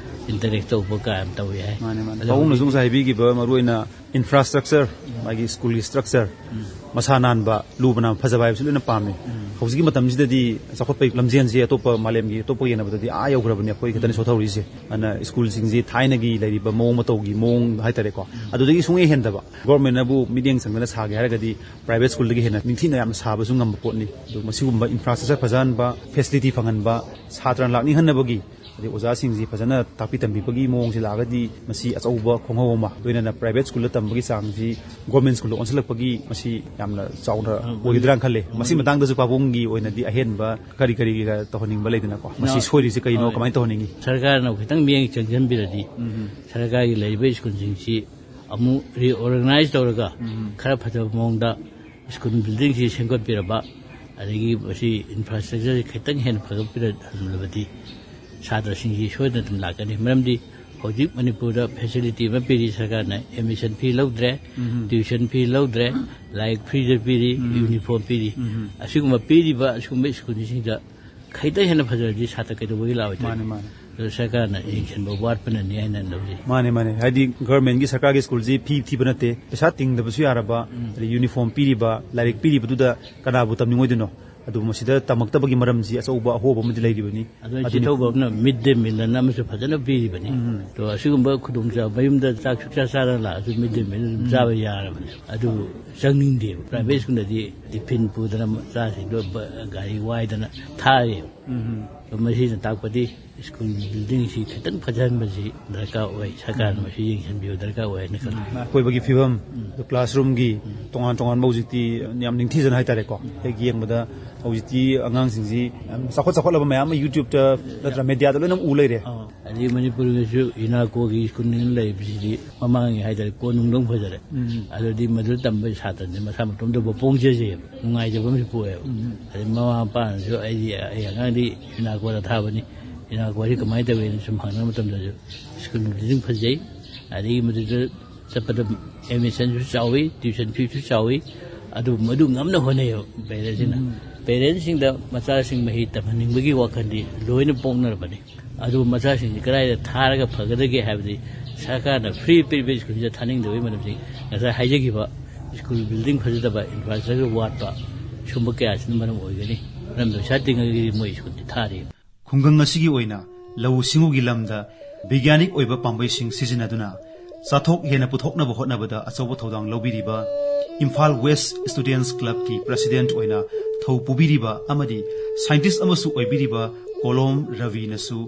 ꯏꯟꯇꯔꯦꯛ ꯇꯧꯕ ꯀꯌꯥꯝ ꯇꯧꯏ ꯍꯥꯏ꯫ ꯃꯥꯅꯦ, ꯃꯥꯅꯦ꯫ ꯑꯗꯣ ꯄꯥꯕꯨꯡꯅꯁꯨ ꯍꯧꯖꯤꯛ ꯉꯁꯥꯏ ꯍꯥꯏꯕꯤꯈꯤꯕ ꯃꯔꯨꯑꯣꯏꯅ ꯏꯟꯐ꯭ꯔꯥꯁ꯭ꯇ꯭ꯔꯛꯆꯔ, ꯃꯥꯒꯤ ꯁ꯭ꯀꯨꯜꯒꯤ ꯁ꯭ꯇ꯭ꯔꯛꯆꯔ, ꯃꯁꯥ ꯅꯥꯟꯕ, ꯂꯨꯕ ꯅꯥꯟꯕ, ꯐꯖꯕ ꯍꯥꯏꯕꯁꯤ ꯂꯣꯏꯅ ꯄꯥꯝꯃꯤ꯫ ꯍꯧꯖꯤꯛꯀꯤ ꯃꯇꯝꯁꯤꯗꯗꯤ ꯆꯥꯎꯈꯠꯄꯒꯤ ꯂꯝꯖꯦꯜꯁꯦ ꯑꯇꯣꯞꯄ ꯃꯥꯂꯦꯝꯒꯤ ꯑꯇꯣꯞꯄ ꯌꯦꯡꯅꯕꯗꯗꯤ ꯑꯥ ꯌꯧꯈ꯭ꯔꯕꯅꯤ, ꯑꯩꯈꯣꯏ ꯈꯛꯇꯅꯤ ꯁꯣꯊꯍꯧꯔꯤꯁꯦ꯫ ꯑꯗꯨꯅ ꯁ꯭ꯀꯨꯜꯁꯤꯡꯁꯤ ꯊꯥꯏꯅꯒꯤ ꯂꯩꯔꯤꯕ ꯃꯑꯣꯡ ꯃꯇꯧꯒꯤ ꯃꯑꯣꯡ ꯍꯥꯏꯇꯥꯔꯦꯀꯣ, ꯑꯗꯨꯗꯒꯤ ꯁꯨꯡꯍꯦꯟ ꯍꯦꯟꯗꯕ꯫ ꯒꯣꯔꯃꯦꯟꯅꯕꯨ ꯃꯤꯠꯌꯦꯡ ꯆꯪꯗꯅ ꯁꯥꯒꯦ ꯍꯥꯏꯔꯒꯗꯤ ꯄ꯭ꯔꯥꯏꯚꯦꯠ ꯁ꯭ꯀꯨꯜꯗꯒꯤ ꯍꯦꯟꯅ ꯅꯤꯡꯊꯤꯅ ꯌꯥꯝꯅ ꯁꯥꯕꯁꯨ ꯉꯝꯕ ꯄꯣꯠꯅꯤ꯫ ꯑꯗꯨ ꯃꯁꯤꯒꯨꯝꯕ ꯏꯟꯐ꯭ꯔꯥꯁ꯭ꯇ꯭ꯔꯛꯆꯔ ꯐꯖꯍꯟꯕ, ꯐꯦꯁꯤꯂꯤꯇꯤ ꯐꯪꯍꯟꯕ, ꯁꯥꯇ꯭ꯔꯅ ꯂꯥꯛꯅꯤꯡꯍꯟꯅꯕꯒꯤ, ꯑꯗꯩ ꯑꯣꯖꯥꯁꯤꯡꯁꯤ ꯐꯖꯅ ꯇꯥꯛꯄꯤ ꯇꯝꯕꯤꯕꯒꯤ ꯃꯑꯣꯡꯁꯤ ꯂꯥꯛꯑꯒꯗꯤ ꯃꯁꯤ ꯑꯆꯧꯕ ꯈꯣꯡꯍꯧ ꯑꯃ, ꯂꯣꯏꯅꯅ ꯄ꯭ꯔꯥꯏꯚꯦꯠ ꯁ꯭ꯀꯨꯜꯗ ꯇꯝꯕꯒꯤ ꯆꯥꯡꯁꯤ ꯒꯣꯔꯃꯦꯟ ꯁ꯭ꯀꯨꯜꯗ ꯑꯣꯟꯁꯤꯜꯂꯛꯄꯒꯤ ꯃꯁꯤ ꯌꯥꯝꯅ ꯆꯥꯎꯅ ꯑꯣꯏꯒꯗ꯭ꯔꯥꯅ ꯈꯜꯂꯦ꯫ ꯃꯁꯤ ꯃꯇꯥꯡꯗꯁꯨ ꯄꯥꯕꯨꯡꯒꯤ ꯑꯣꯏꯅꯗꯤ ꯑꯍꯦꯟꯕ ꯀꯔꯤ ꯀꯔꯤꯒ ꯇꯧꯍꯟꯅꯤꯡꯕ ꯂꯩꯗꯅꯀꯣ? ꯃꯁꯤ ꯁꯣꯏꯔꯤꯁꯤ ꯀꯩꯅꯣ? ꯍꯣꯏ꯫ ꯀꯃꯥꯏꯅ ꯇꯧꯍꯟꯅꯤꯡꯉꯤ? ꯁꯔꯀꯥꯔꯅ ꯈꯤꯇꯪ ꯃꯤꯠꯌꯦꯡ ꯆꯪꯁꯤꯟꯕꯤꯔꯗꯤ, ꯁꯔꯀꯥꯔꯒꯤ ꯂꯩꯔꯤꯕ ꯁ꯭ꯀꯨꯜꯁꯤꯡꯁꯤ ꯑꯃꯨꯛ ꯔꯤꯑꯣꯔꯒꯅꯥꯏꯖ ꯇꯧꯔꯒ ꯈꯔ ꯐꯖꯕ ꯃꯑꯣꯡꯗ ꯁ꯭ꯀꯨꯜ ꯕꯤꯜꯗꯤꯡꯁꯤ ꯁꯦꯝꯒꯠꯄꯤꯔꯕ, ꯑꯗꯒꯤ ꯃꯁꯤ ꯏꯟꯐ꯭ꯔꯥꯁ꯭ꯇ꯭ꯔꯛꯆꯔꯁꯤ ꯈꯤꯇꯪ ꯍꯦꯟꯅ ꯐꯒꯠꯄꯤꯔꯝꯂꯕꯗꯤ ꯁꯥꯇ꯭ꯔꯁꯤꯡꯁꯤ ꯁꯣꯏꯗꯅ ꯑꯗꯨꯝ ꯂꯥꯛꯀꯅꯤ꯫ ꯃꯔꯝꯗꯤ ꯍꯧꯖꯤꯛ ꯃꯅꯤꯄꯨꯔꯗ ꯐꯦꯁꯤꯂꯤꯇꯤ ꯑꯃ ꯄꯤꯔꯤ ꯁꯔꯀꯥꯔꯅ, ꯑꯦꯗꯃꯤꯁꯟ ꯐꯤ ꯂꯧꯗ꯭ꯔꯦ, ꯇ꯭ꯌꯨꯁꯟ ꯐꯤ ꯂꯧꯗ꯭ꯔꯦ, ꯂꯥꯏꯔꯤꯛ ꯐ꯭ꯔꯤꯗ ꯄꯤꯔꯤ, ꯌꯨꯅꯤꯐꯣꯔꯝ ꯄꯤꯔꯤ꯫ ꯑꯁꯤꯒꯨꯝꯕ ꯄꯤꯔꯤꯕ ꯑꯁꯤꯒꯨꯝꯕ ꯁ꯭ꯀꯨꯜꯁꯤꯡꯗ ꯈꯤꯇꯪ ꯍꯦꯟꯅ ꯐꯖꯔꯗꯤ ꯁꯥꯇ꯭ꯔ ꯀꯩꯗꯧꯕꯒꯤ ꯂꯥꯛꯑꯣꯏꯗꯣꯏꯅꯣ? ꯃꯥꯅꯤ, ꯃꯥꯅꯤ꯫ ꯑꯗꯨ ꯁꯔꯀꯥꯔꯅ ꯌꯦꯡꯁꯤꯟꯕ ꯋꯥꯠꯄꯅꯅꯤ ꯍꯥꯏꯅ ꯂꯧꯖꯩ꯫ ꯃꯥꯅꯦ, ꯃꯥꯅꯦ꯫ ꯍꯥꯏꯗꯤ ꯒꯚꯔꯟꯃꯦꯟꯒꯤ, ꯁꯔꯀꯥꯔꯒꯤ ꯁ꯭ꯀꯨꯜꯁꯤ ꯐꯤ ꯊꯤꯕ ꯅꯠꯇꯦ, ꯄꯩꯁꯥ ꯇꯤꯡꯗꯕꯁꯨ ꯌꯥꯔꯕ, ꯑꯗꯩ ꯌꯨꯅꯤꯐꯣꯔꯝ ꯄꯤꯔꯤꯕ, ꯂꯥꯏꯔꯤꯛ ꯄꯤꯔꯤꯕꯗꯨꯗ ꯀꯅꯥꯕꯨ ꯇꯝꯅꯤꯡꯉꯣꯏꯗꯣꯏꯅꯣ? ꯑꯗꯨꯕꯨ ꯃꯁꯤꯗ ꯇꯝꯃꯛꯇꯕꯒꯤ ꯃꯔꯝꯁꯤ ꯑꯆꯧꯕ ꯑꯍꯣꯕ ꯑꯃꯗꯤ ꯂꯩꯔꯤꯕꯅꯤ꯫ ꯑꯗꯨꯅ ꯑꯗꯨꯅꯤ꯫ ꯆꯤꯊꯧꯕ ꯑꯃꯅ ꯃꯤꯗ ꯗꯦ ꯃꯤꯜ ꯑꯅ ꯑꯃꯁꯨ ꯐꯖꯅ ꯄꯤꯔꯤꯕꯅꯤ꯫ ꯑꯗꯣ ꯑꯁꯤꯒꯨꯝꯕ ꯈꯨꯗꯣꯡꯆꯥꯕ, ꯃꯌꯨꯝꯗ ꯆꯥꯛ ꯁꯨꯛꯆꯥ ꯆꯥꯗꯅ ꯂꯥꯛꯑꯁꯨ ꯃꯤꯗ ꯗꯦ ꯃꯤꯜ ꯑꯗꯨꯝ ꯆꯥꯕ ꯌꯥꯔꯕꯅꯦ꯫ ꯑꯗꯨ ꯆꯪꯅꯤꯡꯗꯦꯕ꯫ ꯄ꯭ꯔꯥꯏꯚꯦꯠ ꯁ꯭ꯀꯨꯜꯗꯗꯤ ꯇꯤꯐꯤꯟ ꯄꯨꯗꯅ ꯃꯆꯥꯁꯤꯡꯗꯣ ꯕ-, ꯒꯥꯔꯤ ꯋꯥꯏꯗꯅ ꯊꯥꯔꯦꯕ꯫ ꯑꯗꯣ ꯃꯁꯤꯅ ꯇꯥꯛꯄꯗꯤ ꯁ꯭ꯀꯨꯜ ꯕꯤꯜꯗꯤꯡꯁꯤ ꯈꯤꯇꯪ ꯐꯖꯍꯟꯕꯁꯤ ꯗꯔꯀꯥꯔ ꯑꯣꯏ, ꯁꯔꯀꯥꯔꯅ ꯃꯁꯤ ꯌꯦꯡꯁꯤꯟꯕꯤꯕ ꯗꯔꯀꯥꯔ ꯑꯣꯏ ꯍꯥꯏꯅ ꯈꯜꯂꯤ꯫ ꯑꯀꯣꯏꯕꯒꯤ ꯐꯤꯕꯝ, ꯑꯗꯨ ꯀ꯭ꯂꯥꯁꯔꯨꯝꯒꯤ ꯇꯣꯉꯥꯟ ꯇꯣꯉꯥꯟꯕ ꯍꯧꯖꯤꯛꯇꯤ ꯌꯥꯝ ꯅꯤꯡꯊꯤꯖꯅ ꯍꯥꯏꯇꯥꯔꯦꯀꯣ, ꯍꯦꯛ ꯌꯦꯡꯕꯗ ꯍꯧꯖꯤꯛꯇꯤ ꯑꯉꯥꯡꯁꯤꯡꯁꯤ ꯌꯥꯝ ꯆꯥꯎꯈꯠ ꯆꯥꯎꯈꯠꯂꯕ ꯃꯌꯥꯝ ꯑꯃ ꯌꯨꯇ꯭ꯌꯨꯕꯇ ꯅꯠꯇ꯭ꯔ ꯃꯦꯗꯤꯌꯥꯗ ꯂꯣꯏꯅ ꯎ ꯂꯩꯔꯦ꯫ ꯑꯗꯩ ꯃꯅꯤꯄꯨꯔꯒꯤꯁꯨ ꯌꯨꯅꯥꯀꯣꯒꯤ ꯁ꯭ꯀꯨꯜꯅꯤꯅ ꯂꯩꯔꯤꯕꯁꯤꯗꯤ ꯃꯃꯥꯡꯒꯤ ꯍꯥꯏꯇꯥꯔꯦ ꯀꯣꯟꯅꯨꯡꯗꯧ ꯐꯖꯔꯦ꯫ ꯑꯗꯨꯗꯤ ꯃꯗꯨꯗ ꯇꯝꯕ ꯁꯥꯇ꯭ꯔꯗꯤ ꯃꯁꯥ ꯃꯇꯣꯝꯇ ꯄꯣꯡꯖꯖꯩꯑꯕ, ꯅꯨꯡꯉꯥꯏꯖꯕ ꯑꯃꯁꯨ ꯄꯣꯛꯑꯦꯕ꯫ ꯑꯗꯩ ꯃꯃꯥ ꯃꯄꯥꯅꯁꯨ ꯑꯩꯗꯤ ꯑꯩ ꯑꯉꯥꯡꯗꯤ ꯌꯨꯅꯥꯀꯣꯗ ꯊꯥꯕꯅꯤ, ꯌꯨꯅꯥꯀꯣꯁꯤ ꯀꯃꯥꯏꯅ ꯇꯧꯏꯅ ꯁꯨꯝ ꯍꯪꯅꯕ ꯃꯇꯝꯗꯁꯨ ꯁ꯭ꯀꯨꯜ ꯕꯤꯜꯗꯤꯡ ꯐꯖꯩ, ꯑꯗꯒꯤ ꯃꯗꯨꯗ ꯆꯠꯄꯗ ꯑꯦꯗꯃꯤꯁꯟꯁꯨ ꯆꯥꯎꯏ, ꯇ꯭ꯌꯨꯁꯟ ꯐꯤꯁꯨ ꯆꯥꯎꯏ, ꯑꯗꯨ ꯃꯗꯨ ꯉꯝꯅ ꯍꯣꯠꯅꯩꯌꯦꯕ ꯄꯦꯔꯦꯟꯁꯁꯤꯡꯅ꯫ ꯄꯦꯔꯦꯟꯁꯁꯤꯡꯗ ꯃꯆꯥꯁꯤꯡ ꯃꯍꯩ ꯇꯝꯍꯟꯅꯤꯡꯕꯒꯤ ꯋꯥꯈꯜꯗꯤ ꯂꯣꯏꯅ ꯄꯣꯛꯅꯔꯕꯅꯤ꯫ ꯑꯗꯨꯕꯨ ꯃꯆꯥꯁꯤꯡꯁꯤ ꯀꯗꯥꯏꯗ ꯊꯥꯔꯒ ꯐꯒꯗꯒꯦ ꯍꯥꯏꯕꯗꯤ ꯁꯔꯀꯥꯔꯅ ꯐ꯭ꯔꯤ ꯄꯤꯔꯤꯕ ꯁ꯭ꯀꯨꯜꯁꯤꯗ ꯊꯥꯅꯤꯡꯗꯕꯒꯤ ꯃꯔꯝꯁꯤ ꯉꯁꯥꯏ ꯍꯥꯏꯖꯈꯤꯕ ꯁ꯭ꯀꯨꯜ ꯕꯤꯜꯗꯤꯡ ꯐꯖꯗꯕ, ꯏꯟꯐ꯭ꯔꯥꯁ꯭ꯇ꯭ꯔꯛꯆꯔ ꯋꯥꯠꯄ, ꯁꯨꯝꯕ ꯀꯌꯥꯁꯤꯅ ꯃꯔꯝ ꯑꯣꯏꯒꯅꯤ꯫ ꯃꯔꯝꯗꯤ ꯄꯩꯁꯥ ꯇꯤꯡꯉꯒꯗꯤ ꯃꯣꯏ ꯁ꯭ꯀꯨꯜꯁꯤ ꯊꯥꯔꯤ꯫ ꯈꯨꯡꯒꯪ ꯑꯁꯤꯒꯤ ꯑꯣꯏꯅ ꯂꯧꯎ ꯁꯤꯡꯎꯒꯤ ꯂꯝꯗ ꯕꯤꯒ꯭ꯌꯥꯅꯤꯛ ꯑꯣꯏꯕ ꯄꯥꯝꯕꯩꯁꯤꯡ ꯁꯤꯖꯤꯟꯅꯗꯨꯅ ꯆꯥꯊꯣꯛ ꯍꯦꯟꯅ ꯄꯨꯊꯣꯛꯅꯕ ꯍꯣꯠꯅꯕꯗ ꯑꯆꯧꯕ ꯊꯧꯗꯥꯡ ꯂꯧꯕꯤꯔꯤꯕ ꯏꯝꯐꯥꯜ ꯋꯦꯁ ꯁ꯭ꯇꯨꯗꯦꯟꯠꯁ ꯀ꯭ꯂꯕꯀꯤ ꯄ꯭ꯔꯁꯤꯗꯦꯟꯠ ꯑꯣꯏꯅ ꯊꯧ ꯄꯨꯕꯤꯔꯤꯕ ꯑꯃꯗꯤ ꯁꯥꯏꯟꯇꯤꯁ ꯑꯃꯁꯨ ꯑꯣꯏꯕꯤꯔꯤꯕ ꯀꯣꯂꯣꯝ ꯔꯕꯤꯅꯁꯨ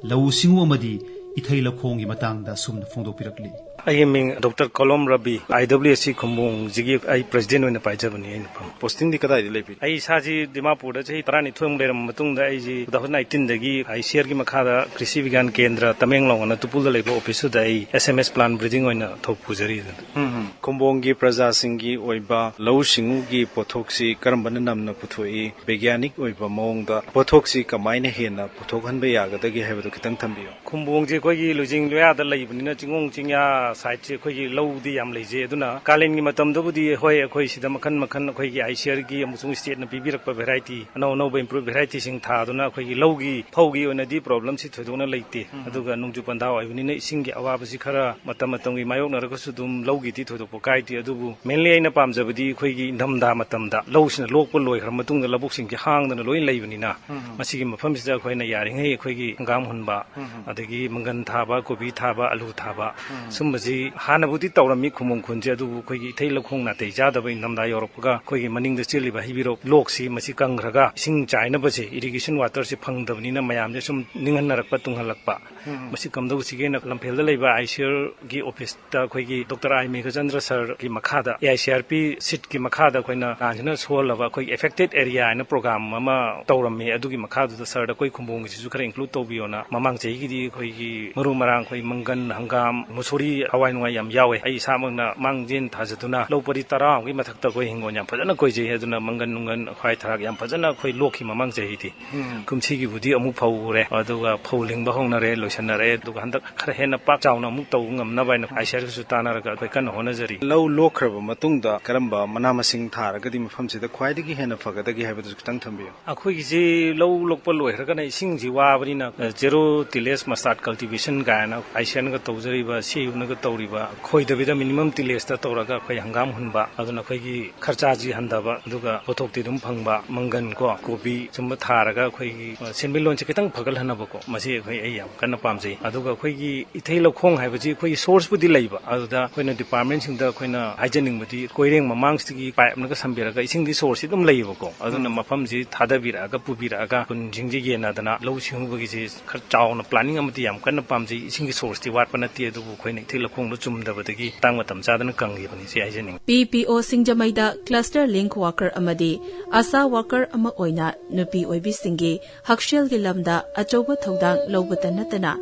ꯂꯧꯎ ꯁꯤꯡꯎ ꯑꯃꯗꯤ ꯏꯊꯩ ꯂꯧꯈꯣꯡꯒꯤ ꯃꯇꯥꯡꯗ ꯁꯨꯝꯅ ꯐꯣꯡꯗꯣꯛꯄꯤꯔꯛꯂꯤ꯫ ꯑꯩꯒꯤ ꯃꯤꯡ ꯗꯣꯛꯇꯔ ꯀꯣꯂꯣꯝ ꯔꯕꯤ, ꯑꯥꯏ ꯗꯕ꯭ꯂꯤꯎ ꯑꯦꯁ ꯁꯤ ꯈꯨꯝꯕꯣꯡꯁꯤꯒꯤ ꯑꯩ ꯄ꯭ꯔꯁꯤꯗꯦꯟꯠ ꯑꯣꯏꯅ ꯄꯥꯏꯖꯕꯅꯤ꯫ ꯑꯩꯅ ꯐꯝ ꯄꯣꯁꯇꯤꯡꯗꯤ ꯀꯗꯥꯏꯗ ꯂꯩꯕꯤ? ꯑꯩ ꯏꯁꯥꯁꯤ ꯗꯤꯃꯥꯄꯨꯔꯗ ꯆꯍꯤ ꯇꯔꯥꯅꯤꯊꯣꯏꯃꯨꯛ ꯂꯩꯔꯝꯕ ꯃꯇꯨꯡꯗ ꯑꯩꯁꯤ ꯇꯨ ꯊꯥꯎꯖꯟ ꯑꯩꯠꯇꯤꯟꯗꯒꯤ ꯑꯥꯏ ꯁꯤ ꯑꯥꯔꯒꯤ ꯃꯈꯥꯗ ꯀ꯭ꯔꯤꯁꯤ ꯕꯤꯒ꯭ꯌꯥꯟ ꯀꯦꯟꯗ꯭ꯔ ꯇꯃꯦꯡꯂꯣꯡ ꯑꯅ ꯇꯨꯄꯨꯜꯗ ꯂꯩꯕ ꯑꯣꯐꯤꯁꯇꯨꯗ ꯑꯩ ꯑꯦꯁ ꯑꯦꯝ ꯑꯦꯁ ꯄ꯭ꯂꯥꯟ ꯕ꯭ꯔꯤꯗꯤꯡ ꯑꯣꯏꯅ ꯊꯧ ꯄꯨꯖꯔꯤ꯫ ꯑꯗꯨꯅ ꯈꯨꯝꯕꯣꯡꯒꯤ ꯄ꯭ꯔꯖꯥꯁꯤꯡꯒꯤ ꯑꯣꯏꯕ ꯂꯧꯎ ꯁꯤꯡꯎꯒꯤ ꯄꯣꯠꯊꯣꯛꯁꯤ ꯀꯔꯝꯕꯅ ꯅꯝꯅ ꯄꯨꯊꯣꯛꯏ, ꯕꯩꯒ꯭ꯌꯥꯅꯤꯛ ꯑꯣꯏꯕ ꯃꯑꯣꯡꯗ ꯄꯣꯠꯊꯣꯛꯁꯤ ꯀꯃꯥꯏꯅ ꯍꯦꯟꯅ ꯄꯨꯊꯣꯛꯍꯟꯕ ꯌꯥꯒꯗꯒꯦ ꯍꯥꯏꯕꯗꯨ ꯈꯤꯇꯪ ꯊꯝꯕꯤꯌꯨ꯫ ꯈꯨꯝꯕꯣꯡꯁꯦ ꯑꯩꯈꯣꯏꯒꯤ ꯂꯨꯆꯤꯡ ꯂꯣꯌꯥꯗ ꯂꯩꯕꯅꯤꯅ ꯆꯤꯡꯒꯣꯡ ꯆꯤꯡꯌꯥ ꯁꯥꯏꯠꯁꯦ ꯑꯩꯈꯣꯏꯒꯤ ꯂꯧꯗꯤ ꯌꯥꯝ ꯂꯩꯖꯩ꯫ ꯑꯗꯨꯅ ꯀꯥꯂꯦꯟꯒꯤ ꯃꯇꯝꯗꯕꯨꯗꯤ ꯍꯣꯏ, ꯑꯩꯈꯣꯏ ꯁꯤꯗ ꯃꯈꯟ ꯃꯈꯟ ꯑꯩꯈꯣꯏꯒꯤ ICAREꯒꯤ ꯑꯃꯁꯨꯡ stateꯅ ꯄꯤꯕꯤꯔꯛꯄ variety, ꯑꯅꯧ ꯑꯅꯧꯕ improved varietyꯁꯤꯡ ꯊꯥꯗꯨꯅ ꯑꯩꯈꯣꯏꯒꯤ ꯂꯧꯒꯤ ꯐꯧꯒꯤ ꯑꯣꯏꯅꯗꯤ problemꯁꯤ ꯊꯣꯏꯗꯣꯛꯅ ꯂꯩꯇꯦ꯫ ꯎꯝ꯫ ꯑꯗꯨꯒ ꯅꯣꯡꯖꯨ ꯄꯟꯊꯥ ꯑꯣꯏꯕꯅꯤꯅ ꯏꯁꯤꯡꯒꯤ ꯑꯋꯥꯕꯁꯤ ꯈꯔ ꯃꯇꯝ ꯃꯇꯝꯒꯤ ꯃꯥꯌꯣꯛꯅꯔꯒꯁꯨ ꯑꯗꯨꯝ ꯂꯧꯒꯤꯗꯤ ꯊꯣꯏꯗꯣꯛꯄ ꯀꯥꯏꯗꯦ꯫ ꯑꯗꯨꯕꯨ mainly ꯑꯩꯅ ꯄꯥꯝꯖꯕꯗꯤ ꯑꯩꯈꯣꯏꯒꯤ ꯏꯪꯊꯝꯊꯥ ꯃꯇꯝꯗ ꯂꯧꯁꯤꯅ ꯂꯣꯛꯄ ꯂꯣꯏꯈ꯭ꯔ ꯃꯇꯨꯡꯗ ꯂꯧꯕꯨꯛꯁꯤꯡꯁꯤ ꯍꯥꯡꯗꯅ ꯂꯣꯏꯅ ꯂꯩꯕꯅꯤꯅ, ꯎꯝ꯫ ꯃꯁꯤꯒꯤ ꯃꯐꯝꯁꯤꯗ ꯑꯩꯈꯣꯏꯅ ꯌꯥꯔꯤꯉꯩ ꯑꯩꯈꯣꯏꯒꯤ ꯍꯪꯒꯥꯝ ꯍꯨꯟꯕ, ꯎꯝ꯫ ꯑꯗꯒꯤ ꯃꯪꯒꯟ ꯊꯥꯕ, ꯀꯣꯕꯤ ꯊꯥꯕ, ꯑꯂꯨ ꯊꯥꯕ, ꯎꯝ꯫ ꯁꯨꯝꯕꯁꯤ ꯍꯥꯟꯅꯕꯨꯗꯤ ꯇꯧꯔꯝꯃꯤ ꯈꯨꯝꯕꯣꯡ ꯈꯨꯟꯁꯦ, ꯑꯗꯨꯕꯨ ꯑꯩꯈꯣꯏꯒꯤ ꯏꯊꯩ ꯂꯧꯈꯣꯡ ꯅꯥꯇꯩ ꯆꯥꯗꯕ ꯏꯪꯊꯝꯊꯥ ꯌꯧꯔꯛꯄꯒ ꯑꯩꯈꯣꯏꯒꯤ ꯃꯅꯤꯡꯗ ꯆꯦꯜꯂꯤꯕ ꯍꯩꯕꯤꯔꯣꯛ ꯂꯣꯛꯁꯤ ꯃꯁꯤ ꯀꯪꯈ꯭ꯔꯒ ꯏꯁꯤꯡ ꯆꯥꯏꯅꯕꯁꯦ, irrigation waterꯁꯦ ꯐꯪꯗꯕꯅꯤꯅ ꯃꯌꯥꯝꯁꯦ ꯁꯨꯝ ꯅꯤꯡꯍꯟꯅꯔꯛꯄ, ꯇꯨꯡꯍꯜꯂꯛꯄ꯫ ꯎꯝ꯫ ꯃꯁꯤ ꯀꯝꯗꯧꯁꯤꯒꯦꯅ ꯂꯝꯐꯦꯜꯗ ꯂꯩꯕ ICAREꯒꯤ officeꯇ ꯑꯩꯈꯣꯏꯒꯤ Doctor I ꯃꯦꯘꯆꯟꯗ꯭ꯔ sirꯒꯤ ꯃꯈꯥꯗ, AICRP seatꯀꯤ ꯃꯈꯥꯗ ꯑꯩꯈꯣꯏꯅ ꯅꯍꯥꯟꯁꯤꯅ ꯁꯣꯜꯂꯕ ꯑꯩꯈꯣꯏꯒꯤ affected area ꯍꯥꯏꯅ program ꯑꯃ ꯇꯧꯔꯝꯃꯤ꯫ ꯑꯗꯨꯒꯤ ꯃꯈꯥꯗꯨꯗ sirꯗ ꯑꯩꯈꯣꯏ ꯈꯨꯝꯕꯣꯡꯒꯤꯁꯤꯁꯨ ꯈꯔ include ꯇꯧꯕꯤꯌꯣꯅ꯫ ꯃꯃꯥꯡ ꯆꯍꯤꯒꯤꯗꯤ ꯑꯩꯈꯣꯏꯒꯤ ꯃꯔꯨ ꯃꯔꯥꯡ, ꯑꯩꯈꯣꯏ ꯃꯪꯒꯟ, ꯍꯪꯒꯥꯝ, ꯃꯨꯁꯣꯔꯤ, ꯍꯋꯥꯏ ꯅꯨꯡꯋꯥꯏ ꯌꯥꯝ ꯌꯥꯎꯋꯦ꯫ ꯑꯩ ꯏꯁꯥꯃꯛꯅ ꯃꯥꯡꯖꯦꯟ ꯊꯥꯖꯗꯨꯅ ꯂꯧ ꯄꯔꯤ ꯇꯔꯥꯃꯨꯛꯀꯤ ꯃꯊꯛꯇ ꯑꯩꯈꯣꯏ ꯍꯤꯡꯒꯣꯜ ꯌꯥꯝ ꯐꯖꯅ ꯀꯣꯏꯖꯩ꯫ ꯑꯗꯨꯅ ꯃꯪꯒꯟ ꯅꯨꯡꯒꯟ, ꯍꯋꯥꯏ ꯊꯔꯥꯛ ꯌꯥꯝ ꯐꯖꯅ ꯑꯩꯈꯣꯏ ꯂꯣꯛꯈꯤ ꯃꯃꯥꯡ ꯆꯍꯤꯗꯤ꯫ ꯎꯝ꯫ ꯀꯨꯝꯁꯤꯒꯤꯕꯨꯗꯤ ꯑꯃꯨꯛ ꯐꯧ ꯎꯔꯦ, ꯑꯗꯨꯒ ꯐꯧ ꯂꯤꯡꯕ ꯍꯧꯅꯔꯦ, ꯂꯣꯏꯁꯟꯅꯔꯦ꯫ ꯑꯗꯨꯒ ꯍꯟꯗꯛ ꯈꯔ ꯍꯦꯟꯅ ꯄꯥꯛ ꯆꯥꯎꯅ ꯑꯃꯨꯛ ꯇꯧꯕ ꯉꯝꯅꯕ ꯍꯥꯏꯅ ICAREꯒꯁꯨ ꯇꯥꯟꯅꯔꯒ ꯑꯩꯈꯣꯏ ꯀꯟꯅ ꯍꯣꯠꯅꯖꯔꯤ꯫ ꯂꯧ ꯂꯣꯛꯈ꯭ꯔꯕ ꯃꯇꯨꯡꯗ ꯀꯔꯝꯕ ꯃꯅꯥ ꯃꯁꯤꯡ ꯊꯥꯔꯒꯗꯤ ꯃꯐꯝꯁꯤꯗ ꯈ꯭ꯋꯥꯏꯗꯒꯤ ꯍꯦꯟꯅ ꯐꯒꯗꯒꯦ ꯍꯥꯏꯕꯗꯨꯁꯨ ꯈꯤꯇꯪ ꯊꯝꯕꯤꯌꯨ꯫ ꯑꯩꯈꯣꯏꯒꯤꯁꯤ ꯂꯧ ꯂꯣꯛꯄ ꯂꯣꯏꯈ꯭ꯔꯒꯅ ꯏꯁꯤꯡꯁꯤ ꯋꯥꯕꯅꯤꯅ, ꯑ, zero tillage mustard cultivation ꯀꯥꯏꯅ ICAREꯅꯒ ꯇꯧꯖꯔꯤꯕ, CAUꯅꯒ ꯇꯧꯔꯤꯕ, ꯈꯣꯏꯗꯕꯤꯗ minimum tillageꯇ ꯇꯧꯔꯒ ꯑꯩꯈꯣꯏ ꯍꯪꯒꯥꯝ ꯍꯨꯟꯕ, ꯑꯗꯨꯅ ꯑꯩꯈꯣꯏꯒꯤ ꯈꯔꯆꯥꯁꯤ ꯍꯟꯊꯕ, ꯑꯗꯨꯒ ꯄꯣꯠꯊꯣꯛꯇꯤ ꯑꯗꯨꯝ ꯐꯪꯕ, ꯃꯪꯒꯟ ꯀꯣ, ꯀꯣꯕꯤ ꯁꯨꯝꯕ ꯊꯥꯔꯒ ꯑꯩꯈꯣꯏꯒꯤ, ꯑ, ꯁꯦꯟꯃꯤꯠꯂꯣꯟꯁꯦ ꯈꯤꯇꯪ ꯐꯒꯠꯍꯟꯅꯕꯀꯣ, ꯃꯁꯤ ꯑꯩꯈꯣꯏ, ꯑꯩ ꯌꯥꯝ ꯀꯟꯅ ꯄꯥꯝꯖꯩ꯫ ꯑꯗꯨꯒ ꯑꯩꯈꯣꯏꯒꯤ ꯏꯊꯩ ꯂꯧꯈꯣꯡ ꯍꯥꯏꯕꯁꯤ ꯑꯩꯈꯣꯏꯒꯤ sourceꯄꯨꯗꯤ ꯂꯩꯕ, ꯑꯗꯨꯗ ꯑꯩꯈꯣꯏꯅ departmentꯁꯤꯡꯗ ꯑꯩꯈꯣꯏꯅ ꯍꯥꯏꯖꯅꯤꯡꯕꯗꯤ ꯀꯣꯏꯔꯦꯡ ꯃꯃꯥꯡꯁꯤꯗꯒꯤ pipeꯅꯒ ꯁꯝꯕꯤꯔꯒ ꯏꯁꯤꯡꯗꯤ sourceꯁꯤ ꯑꯗꯨꯝ ꯂꯩꯌꯦꯕꯀꯣ, ꯑꯗꯨꯅ ꯎꯝ꯫ ꯃꯐꯝꯁꯤ ꯊꯥꯗꯕꯤꯔꯛꯑꯒ ꯄꯨꯕꯤꯔꯛꯑꯒ ꯈꯨꯟꯁꯤꯡꯁꯦ ꯌꯦꯟꯅꯗꯅ ꯂꯧ ꯁꯤꯡꯎꯕꯒꯤꯁꯤ ꯈꯔ ꯆꯥꯎꯅ planning ꯑꯃꯗꯤ ꯌꯥꯝ ꯀꯟꯅ ꯄꯥꯝꯖꯩ꯫ ꯏꯁꯤꯡꯒꯤ sourceꯇꯤ ꯋꯥꯠꯄ ꯅꯠꯇꯦ, ꯑꯗꯨꯕꯨ ꯑꯩꯈꯣꯏꯅ ꯏꯊꯩ ꯂꯧꯈꯣꯡꯗꯣ ꯆꯨꯝꯗꯕꯗꯒꯤ ꯃꯇꯥꯡ ꯃꯇꯝ ꯆꯥꯗꯅ ꯀꯪꯈꯤꯕꯅꯤ, ꯁꯤ ꯍꯥꯏꯖꯅꯤꯡꯉꯤ꯫ ꯄꯤ ꯄꯤ ꯑꯣ ꯁꯤꯡꯖꯃꯩꯗ cluster link worker ꯑꯃꯗꯤ ASHA worker ꯑꯃ ꯑꯣꯏꯅ ꯅꯨꯄꯤ ꯑꯣꯏꯕꯤꯁꯤꯡꯒꯤ ꯍꯛꯁꯦꯜꯒꯤ ꯂꯝꯗ ꯑꯆꯧꯕ ꯊꯧꯗꯥꯡ ꯂꯧꯕꯇ ꯅꯠꯇꯅ,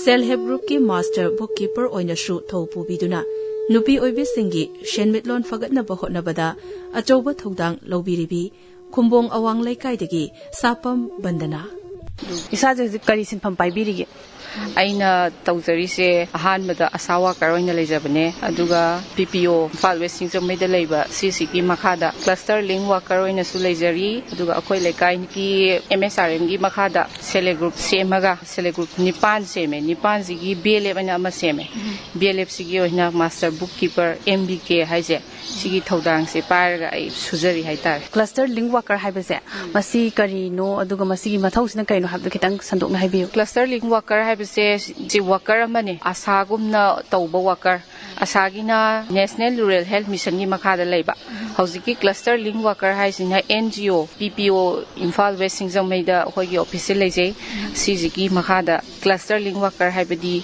self help groupꯀꯤ master bookkeeper ꯑꯣꯏꯅꯁꯨ ꯊꯧ ꯄꯨꯕꯤꯗꯨꯅ ꯅꯨꯄꯤ ꯑꯣꯏꯕꯤꯁꯤꯡꯒꯤ ꯁꯦꯟꯃꯤꯠꯂꯣꯟ ꯐꯒꯠꯅꯕ ꯍꯣꯠꯅꯕꯗ ꯑꯆꯧꯕ ꯊꯧꯗꯥꯡ ꯂꯧꯕꯤꯔꯤꯕꯤ ꯈꯨꯝꯕꯣꯡ ꯑꯋꯥꯡ ꯂꯩꯀꯥꯏꯗꯒꯤ ꯁꯥꯄꯝ ꯕꯟꯗꯅꯥ꯫ ꯏꯁꯥꯁꯦ ꯍꯧꯖꯤꯛ ꯀꯔꯤ ꯁꯤꯟꯐꯝ ꯄꯥꯏꯕꯤꯔꯤꯒꯦ? ꯑꯩꯅ ꯇꯧꯖꯔꯤꯁꯦ ꯑꯍꯥꯟꯕꯗ ꯑꯁꯥ ꯋꯥꯀꯔ ꯑꯣꯏꯅ ꯂꯩꯖꯕꯅꯦ, ꯑꯗꯨꯒ ꯄꯤ ꯄꯤ ꯑꯣ ꯏꯝꯐꯥꯜ ꯋꯦꯁ ꯁꯤꯡꯖꯃꯩꯗ ꯂꯩꯕ ꯁꯤꯁꯤꯒꯤ ꯃꯈꯥꯗ ꯀ꯭ꯂꯁꯇꯔ ꯂꯤꯡ ꯋꯥꯀꯔ ꯑꯣꯏꯅꯁꯨ ꯂꯩꯖꯔꯤ, ꯑꯗꯨꯒ ꯑꯩꯈꯣꯏ ꯂꯩꯀꯥꯏꯒꯤ ꯑꯦꯝ ꯑꯦꯁ ꯑꯥꯔ ꯑꯦꯝꯒꯤ ꯃꯈꯥꯗ ꯁꯦꯜꯐ ꯍꯦꯜꯞ ꯒ꯭ꯔꯨꯞ ꯁꯦꯝꯃꯒ ꯁꯦꯜꯐ ꯍꯦꯜꯞ ꯒ꯭ꯔꯨꯞ ꯅꯤꯄꯥꯟ ꯁꯦꯝꯃꯦ꯫ ꯅꯤꯄꯥꯟꯁꯤꯒꯤ ꯕꯤ ꯑꯦꯜ ꯑꯦꯐ ꯑꯅ ꯑꯃ ꯁꯦꯝꯃꯦ꯫ ꯕꯤ ꯑꯦꯜ ꯑꯦꯐꯁꯤꯒꯤ ꯑꯣꯏꯅ master book keeper, M B K ꯍꯥꯏꯁꯦ, ꯁꯤꯒꯤ ꯊꯧꯗꯥꯡꯁꯦ ꯄꯥꯏꯔꯒ ꯑꯩ ꯁꯨꯖꯔꯤ ꯍꯥꯏꯇꯥꯔꯦ꯫ ꯀ꯭ꯂꯁꯇꯔ ꯂꯤꯡ ꯋꯥꯀꯔ ꯍꯥꯏꯕꯁꯦ ꯃꯁꯤ ꯀꯔꯤꯅꯣ, ꯑꯗꯨꯒ ꯃꯁꯤꯒꯤ ꯃꯊꯧꯁꯤꯅ ꯀꯩꯅꯣ ꯍꯥꯏꯕꯗꯨ ꯈꯤꯇꯪ ꯁꯟꯗꯣꯛꯅ ꯍꯥꯏꯕꯤꯌꯨ꯫ ꯀ꯭ꯂꯁꯇꯔ ꯂꯤꯡ ꯋꯥꯀꯔ ꯍꯥꯏꯕꯁꯦ ꯁꯤ ꯋꯥꯀꯔ ꯑꯃꯅꯦ, ꯑꯁꯥꯒꯨꯝꯅ ꯇꯧꯕ ꯋꯥꯀꯔ꯫ ꯑꯁꯥꯒꯤꯅ ꯅꯦꯁꯅꯦꯜ ꯔꯨꯔꯦꯜ ꯍꯦꯜꯊ ꯃꯤꯁꯟꯒꯤ ꯃꯈꯥꯗ ꯂꯩꯕ꯫ ꯍꯧꯖꯤꯛꯀꯤ ꯀ꯭ꯂꯁꯇꯔ ꯂꯤꯡ ꯋꯥꯀꯔ ꯍꯥꯏꯁꯤꯅ ꯑꯦꯟ ꯖꯤ ꯑꯣ, ꯄꯤ ꯄꯤ ꯑꯣ, ꯏꯝꯐꯥꯜ ꯋꯦꯁ ꯁꯤꯡꯖꯃꯩꯗ ꯑꯩꯈꯣꯏꯒꯤ ꯑꯣꯐꯤꯁꯁꯦ ꯂꯩꯖꯩ꯫ ꯁꯤꯁꯤꯒꯤ ꯃꯈꯥꯗ ꯀ꯭ꯂꯁꯇꯔ ꯂꯤꯡ ꯋꯥꯀꯔ ꯍꯥꯏꯕꯗꯤ